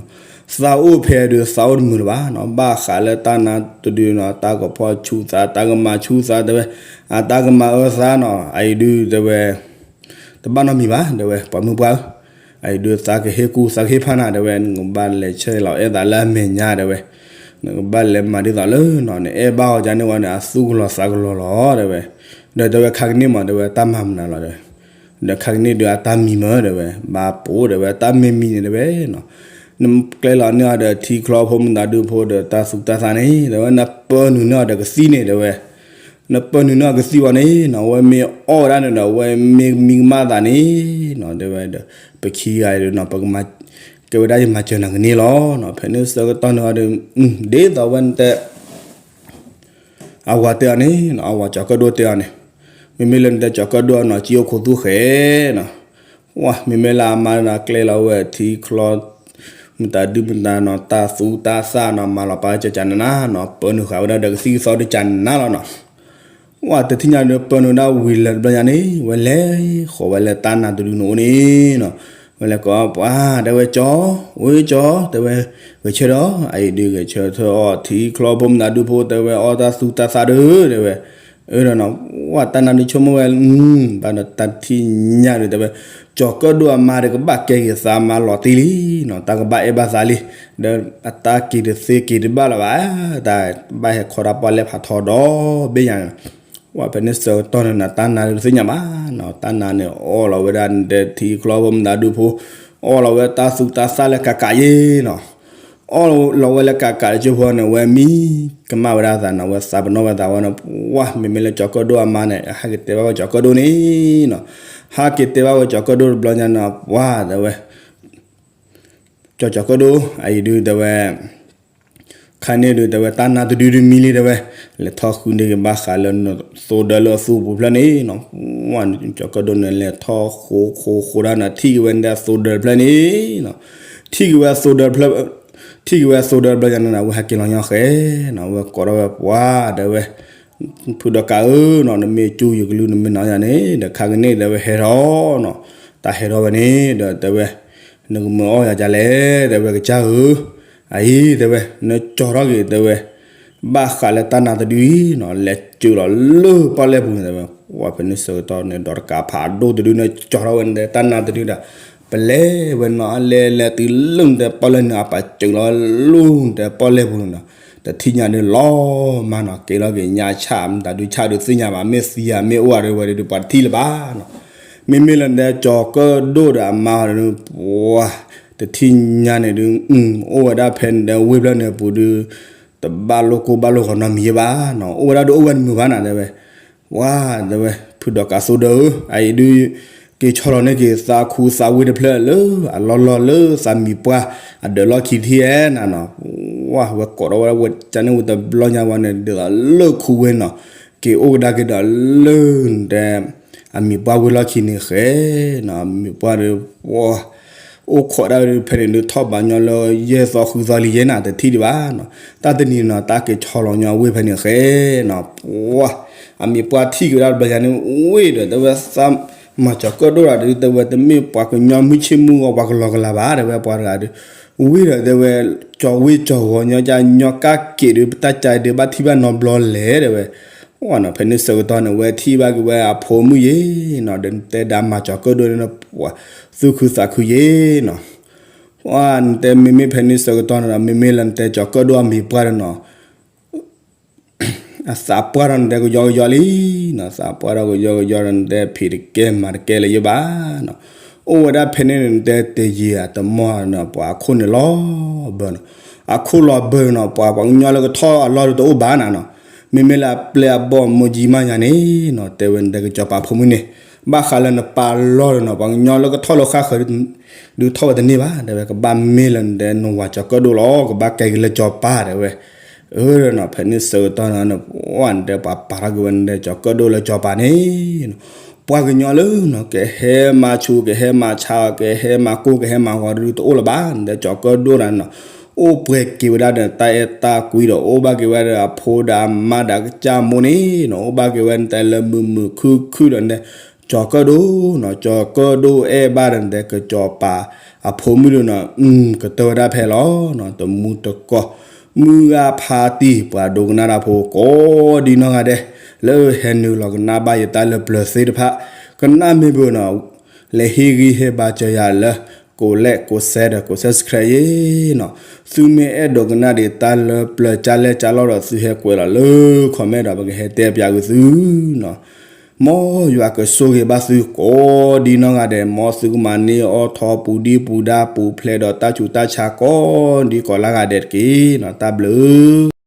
သးအိၣ်ဖဲဒုးသးအိၣ်တမုာ်လၢၤဘၣ်နီၤ, ဘၣ်ဃးလၢတၢ်နါတဒုနီၤ တၢ်ကဖီၣ်ဆူသး တၢ်ကမၤဆူသး တဲဝဲ အတၢ်ကမၤအၢသးနီၤ အအံၤဒုး တဲဝဲ တဘၣ်နီတမံၤဘၣ် တဲဝဲ ပှၤမုၣ်ပှၢ်ဧၢ, အအံၤဒုးသးကဟ့ၣ်ကူၣ်သးကဟ့ၣ်ဖးနၤ တဲဝဲ နကဘၣ်လဲၤဆဲးလီၤအဲၣ်သးလၢအမဲာ်ညါ တဲဝဲ နကဘၣ်လဲၤမၤဒ်သိးလၢနီၤ နအဲၣ်ဘၣ်အီၤကန့ၢ်ဝဲန့ၣ် အသူၣ်ကလီၤသးကလီၤလီၤ တဲဝဲ, ဒီးတဲဝဲခါကန့ၢ်မး တဲဝဲတၢ်မၤမနုၤလီၤ တဲဝဲ ဒီးခါကန့ၢ်ဒုးအတၢ်မံမၢ တဲဝဲ ဘၣ်ပိာ် တဲဝဲ တၢ်မ့ၢ်မံန့ၣ် တဲဝဲနီၤ, နကျဲလီၤန့ၢ်အီၤဒီးထံချီဖိမုၣ်သးဒူဖိဒီးတၢ်သူတၢ်သၣ်န့ၣ် တဲဝဲ နပၢနုာ်န့ၢ်အီၤဒီးကသံၣ်န့ၣ် တဲဝဲ, နပၢနုာ်န့ၢ်အီၤကသံၣ်ဘၣ်န့ၣ်နီၤ အဝဲမ့ၢ်အီၣ်ဝဲဒၣ်န့ၣ်ဒီး အဝဲမ့ၢ်မံကမၣ်သးန့ၣ်နီၤ တဲဝဲဒီး ပခံဂၤဒီးနီၤ ပကမၤ ကဲဝဲဒၣ်ယမၤစၢၤနၤကန့ၢ်လီၤနီၤ ဖဲန့ၣ်ဆၢကတီၢ်န့ၣ်အီၤဒီး ဒ်သိးဝဲနတဲ အဝၤတဲအီၤန့ၣ်နီၤ အဝၤကၠီၤကၢၣ်ဒိၣ်တဲအီၤန့ၣ် မ့မ့ၢ်လၢနတဲကၠီၤကၢၣ်ဒိၣ်နီၤ ကၠံအိၣ်ခိးသူၣ်ဃဲနီၤ ဝါ မ့မ့ၢ်လၢအမါနီၤ ကျဲလီၤဝဲထံချီ မတၤဒုမတၤနီၤ တၢ်သူတၢ်သၣ်နီၤ မၤလီၤပာ်ကကနနါနီၤ ပၢနုာ်ဃာ်ဝဲဒၣ်ဒီးကသံၣ်ကသီဒုးကနနါလီၤနီၤ ဝါ တထံၣ်ညါဒီးပၢနုာ်ဒၣ်ဝံၤလၢတဘျီညါန့ၣ် ဝဲလဲၤဃီၤဝဲလၢတၢ်နါတဒုန့ၣ်အိၣ်န့ၣ်နီၤ ဝဲလဲၤကိးပှၤ တဲဝဲကၠီ ဝဲကၠီ တဲဝဲ ဂဲၤဆၢထၢၣ် အအံၤဒုးဂဲၤဆၢထၢၣ်အီၣ်ထံချီဖိမတၤဒုဖိ တဲဝဲအီၣ်တၢ်သူတၢ်သၣ်ဒီး တဲဝဲ အၢ ဒီးနီၤ ဝဲတၢ်နါဒုးဆိကမိၣ်ဝဲ ဘၣ်ဒီးတၢ်ထံၣ်ညါဒုးတဲဝဲ ကၠီၤကၢၣ်ဒိၣ်အမါဒီးကဘၣ်ကဲက့ၤသးမါလီၤတံၢ်လံနီၤ, တၢ်ကဘၣ်အဲၣ်ဘၣ်သးလံ, ဒီးအတၢ်က့ၤတသ့က့ၤတဘၣ်လၢၤဘၣ်, တၢ်ဘၣ်ဟဲခီတၢ်ပီၣ်လဲၣ်ဖးထီဒီဘ့ၣ်ညါန့ၣ်, ဝဲဖဲန့ၣ်ဆၢကတီၢ်န့ၣ်နီၤ တၢ်နါဒုးတသ့ၣ်ညါဘၣ်နီၤ, တၢ်နါန့ၣ်အီၣ်လီၤဝဲဒၣ်ဒီးထံချီဖိမတၤဒုဖိ, အီၣ်လီၤဝဲတၢ်သူတၢ်သၣ်လၢကးကးယ့နီၤ အီၣ်လီၤဝဲလၢကးကးတကၠိဖိန့ၣ် ဝဲမံကမၣ်ဝဲဒၣ်သးနီၤ, ဝဲသးပနီၣ်ဝဲသးဝဲန့ၣ် ပှၢ် မ့မ့ၢ်လၢကၠီၤကၢၣ်ဒိၣ်အမါန့ၣ် ဟဲက့ၤတဲဘၣ်ဝဲကၠီၤကၢၣ်ဒိၣ်န့ၣ်နီၤ, ဟဲက့ၤတဲဘၣ်ဝဲကၠီၤကၢၣ်ဒိၣ်တဘျီညါန့ၣ် ပှၢ် တဲဝဲ ကၠီၤကၠီၤကၢၣ်ဒိၣ် အအံၤဒုးတဲဝဲ ခါန့ၣ်ဒုးတဲဝဲ တၢ်နါတဒုဒုးမံလံတဲဝဲ, လဲၤထီၣ်ဃုန့ၢ်က့ၤဘၣ်ဃးလၢနသိဒၢလၢအသူအပူၤဖျၢၣ်န့ၣ်နီၤ, ဝဲကၠီၤကၢၣ်ဒိၣ်န့ၣ် လဲၤထီၣ်ဃိဃိဃိဒၣ်န့ၣ် ထံၣ်က့ၤဝဲန့ၣ်အသိဒၢတဖျၢၣ်န့ၣ်နီၤ, ထံၣ်က့ၤဝဲအသိဒၢတဖျၢၣ် ထံၣ်က့ၤဝဲအသိဒၢတဖျၢၣ်ညါန့ၣ် အဝဲဟဲက့ၤလီၤညီဃဲနီၤ, အဝဲကိးထီၣ်ဝဲပှၢ်တဲဝဲ ဖုဒီးကးဧၢနီၤ, နမ့ၢ်ကၠူယကလုၢ် နမ့ၢ်နီၤယၤန့ၣ် ဒီးခါကန့ၣ်တဲဝဲဟဲထီၣ်နီၤ, တၢ်ဟဲထီၣ်ဝဲန့ၣ်ဒီးတဲဝဲ နကမၤအီၣ်ယၤဒ်လဲၣ် တဲဝဲကစၢ်ဧၢ, အအံၤတဲဝဲ နကၠီၤထီၣ်က့ၤတဲဝဲ ဘၣ်ဃးလၢတၢ်နါတဒုအံၤနီၤ, လဲၤစၢၤလီၤလၢပီၣ်လဲၣ်ပူၤန့ၣ်တဲဝဲ, ဝဲဖဲန့ၣ်ဆၢကတီၢ်န့ၣ် ဒီးတကးဖးဒိၣ်တဒုန့ၣ် ကၠီၤထီၣ်ဝဲန့ၣ် တၢ်နါတဒုဒီး ပလဲၤဝဲနီၤ, လဲၤလဲၤတုၤလၢနတဲပီၣ်လဲၣ်န့ၣ် အပာ်စၢၤလီၤလၢနတဲပီၣ်လဲၣ်ပူၤန့ၣ်နီၤ, တထံၣ်ညါဒုးလီၤမးနီၤ, ကဲထီၣ်က့ၤညါဆၣ် မတၤဒုးဆၣ်ဒုးသ့ၣ်ညါဘၣ်, မ့ၢ်သံဧါ မ့ၢ်အိၣ်ဧါဒုးဝဲဒုး ပှၤတထံၣ်လၢၤဘၣ်နီၤ, မ့မ့ၢ်လၢနတဲကၠီၤကၢၣ်ဒိၣ်ဒီးအမါဒီး ပှၤ တထံၣ်ညါန့ၣ်ဒုး အိၣ်ဝဲဒၣ်ဖဲန့ၣ်ဒီးဝ့ၢ်ဖျၢၣ်န့ၣ်အပူၤဒုး တဘၣ်လိၣ်ကိၢ်ဘၣ်လိၣ်ဂီၤနီတမံၤယဲဘၣ်နီၤ, အိၣ်ဝဲဒၣ်ဒုးအိၣ်ဝဲတမုာ်ဘၣ်နီၤတဲဝဲ, ဝဲတဲဝဲ ဖုဒီးကးသိဒၢဧၢ, အအံၤဒုး က့ၤဆီလီၤန့ၢ်က့ၤသးခူသးဝ့ၢ်တဖျၢၣ်လၢ အလီၢ်လီၢ်လၢသးမံၤပှၢ်အဒၢးလီၢ်ခံထံၣ်ဧဲနီၤနီၤ, ဝဲကိးထီၣ်ဝဲဒၣ်ဝဲကန့ၣ်ဝံၤတဘျီညါဝဲန့ၣ် ဒ်သိးလၢခူဝ့ၢ်နီၤ, က့ၤအိၣ်ကဒါက့ၤဒီးလၢနတဲ အမံၤပှၢ်ဝ့ၢ်လီၢ်ခံန့ၣ်ဃဲနီၤ, အမံၤပှၢ်ဒီး ပှၤ အိၣ်ခိးဒၣ်ဝဲဒုးဖဲန့ၣ်ဒုး ထီၣ်ဘးညီလၢယဲၢ်သီဃုသီလံယဲနီၤ တထံၣ်ဒံးဘၣ်နီၤ, တၢ်တနံၤနီၤ တၢ်က့ၤဆီလီၤညီဝ့ၢ်ဖဲန့ၣ်ဃဲနီၤ, ပှၤ အမံၤပှၢ်ထံၣ်က့ၤဝဲဒၣ်တဘျီညါန့ၣ် ဝ့ၢ်ဒီးတဲဝဲသး မၤကၠီၤကၢၣ်ဒိၣ်ဒီးဒုး တဲဝဲတမ့ၢ်ပှၤကညီမုၢ်ဆ့ၣ်မုၢ်ဂီၤ ပှၤကလီၤကလၤဘၣ် တဲဝဲပှၤတဂၤဒုး, ဝ့ၢ်ဒီးတဲဝဲ ကၠီၤဝ့ၢ်ကၠီၤဂီၤညီကၠၢ်ညီကၣ်က့ၤဒုး ပတၢ်ကၠၢ်ဒုးဘၣ်ထံၣ်ဘၣ်နီတဘျီလဲၣ် တဲဝဲ ဝဲနီၤ ဖဲန့ၣ်ဆၢကတီၢ်န့ၣ် ဝဲထံၣ်ဘၣ်က့ၤဝဲအဖိမုၣ်ယဲနီၤ, ဒီးနတဲဒၣ်မၤကၠီၤကၢၣ်ဒိၣ်န့ၣ် ပှၤသူၣ်ခုသးခုယဲနီၤ, ဝဲနတဲမ့မ့ၢ်ဖဲန့ၣ်ဆၢကတီၢ်န့ၣ်ဒီး မ့မ့ၢ်လၢနတဲကၠီၤကၢၣ်ဒိၣ်အမံၤပှၢ်ဒီးနီၤ အသးပှၢ်ထီၣ်နတဲကယီကယီလံနီၤ, သးပှၢ်ထီၣ်ကယီကယီဒီး နတဲဖံးတကဲမၤတကဲလၢၤယဲဘၣ်နီၤ, အိၣ်ဝဲဒၣ်ဖဲန့ၣ် နတဲတယံာ်အတမီၢ်နီၤ ပှၤအခိၣ်န့ၣ်လီၤဘၢနီၤ, အခိၣ်လီၤဘၢနီၤ ပှၤပှၤကညီလၢကထီၣ်အလီၢ်ဒုးတအိၣ်ဘၣ်နၤနီၤ, မ့မ့ၢ်လၢအပျဲၢ်အဘီၣ်မိၢ်ကၠံမးညါန့ၣ်နီၤ, တဲဝဲနတဲကစီၤပၤဖိမုၣ်န့ၣ် ဘၣ်ဃးလၢနပာ်လီၢ်ဒီးနီၤ ပှၤကညီလၢကထီၣ်လၢဃၣ်ဃၢၤ ဒုးထီၣ်ဝဲတန့ၢ်ဘၣ်, တဲဝဲကဘၣ်မ့ၢ်လၢနတဲနဝၤကၠီၤကၢၣ်ဒိၣ်လီၤ ကဘၣ်ကဲက့ၤလၢကၠီၤပၤ တဲဝဲ, အၢနီၤ ဖဲန့ၣ်ဆၢကတီၢ်နီၤ ပှၤနတဲပှၤပာ်ထီၣ်က့ၤဝဲနတဲကၠီၤကၢၣ်ဒိၣ်လၢကၠီၤပၤန့ၣ်နီၤ, ပှၤကညီလၢနီၤ ကဟဲမၤဆူး ကဟဲမၤဆါ ကဟဲမၤကိၢ် ကဟဲမၤဂီၤဒုးတအိၣ်လၢၤဘၣ်, နတဲကၠီၤကၢၣ်ဒိၣ်ဒီးနီၤ အိၣ်ပှဲၤက့ၤဝဲဒၣ်ဒီးတၢ်အဲၣ်တၢ်ကွံဒီး အိၣ်ဘၣ်က့ၤဝဲဒီးအဖိဒီးအမါဒီးကစၢ်မိၢ်န့ၣ်နီၤ, အိၣ်ဘၣ်က့ၤဝဲနတဲလၢမုာ်မုာ်ခုၣ်ခုၣ်ဒီးနတဲ ကၠီၤကၢၣ်ဒိၣ်နီၤ, ကၠီၤကၢၣ်ဒိၣ်အဲၣ်ဘၣ်ဒီးနတဲကစီၤပၤအဖိမုၣ်ဒုးနီၤ, ကတၢၢ်ဝဲဒၣ်ဖဲလီၤနီၤ, တမူတကိး မုၢ်ဂၤဖါတံၢ် ပှၤဒိကနၣ်တၢ်ဖိကိးဒ်နီၢ်ဂၤဒဲး လၢဟဲနုာ်လီၤကနၣ်ဘၣ်ယတၢ်လၢပျၢၤသ့ၣ်တဖၣ် ကနၣ်မ့ၢ်ဘၣ်နီၤ လဲၤဟ့ၣ်ဂံၢ်ဟ့ၣ်ဘါစၢၤယၤလၢ ကိးလဲၣ် ကိးစဲဒီး ကိး subscribe ယဲနီၤ, သုမ့ၢ်အဲၣ်ဒိးကနၣ်ဒံးတၢ်လၢပျၢၤကၢ်လဲၣ်ကၢ်လီၢ်ဒီး သုဟဲကွဲးလီၤလၢ comment ဒီး ပကဟဲတဲပၠးကွံာ်သုနီၤ, မ်ယွၤကဆိၣ်ဂ့ၤဘၣ်သုကိးဒ်နီၢ်ဂၤဒဲး, မ်သုကမၤန့ၢ်အီၣ်ထီၣ်ပူၤဒံပူၤဒါပူၤဖျဲးဒီးတၢ်ဆူးတၢ်ဆါကိးဒ်ကိးလၢဂၤဒဲးတက့ၢ်နီၤ, တၢ်ဘျုး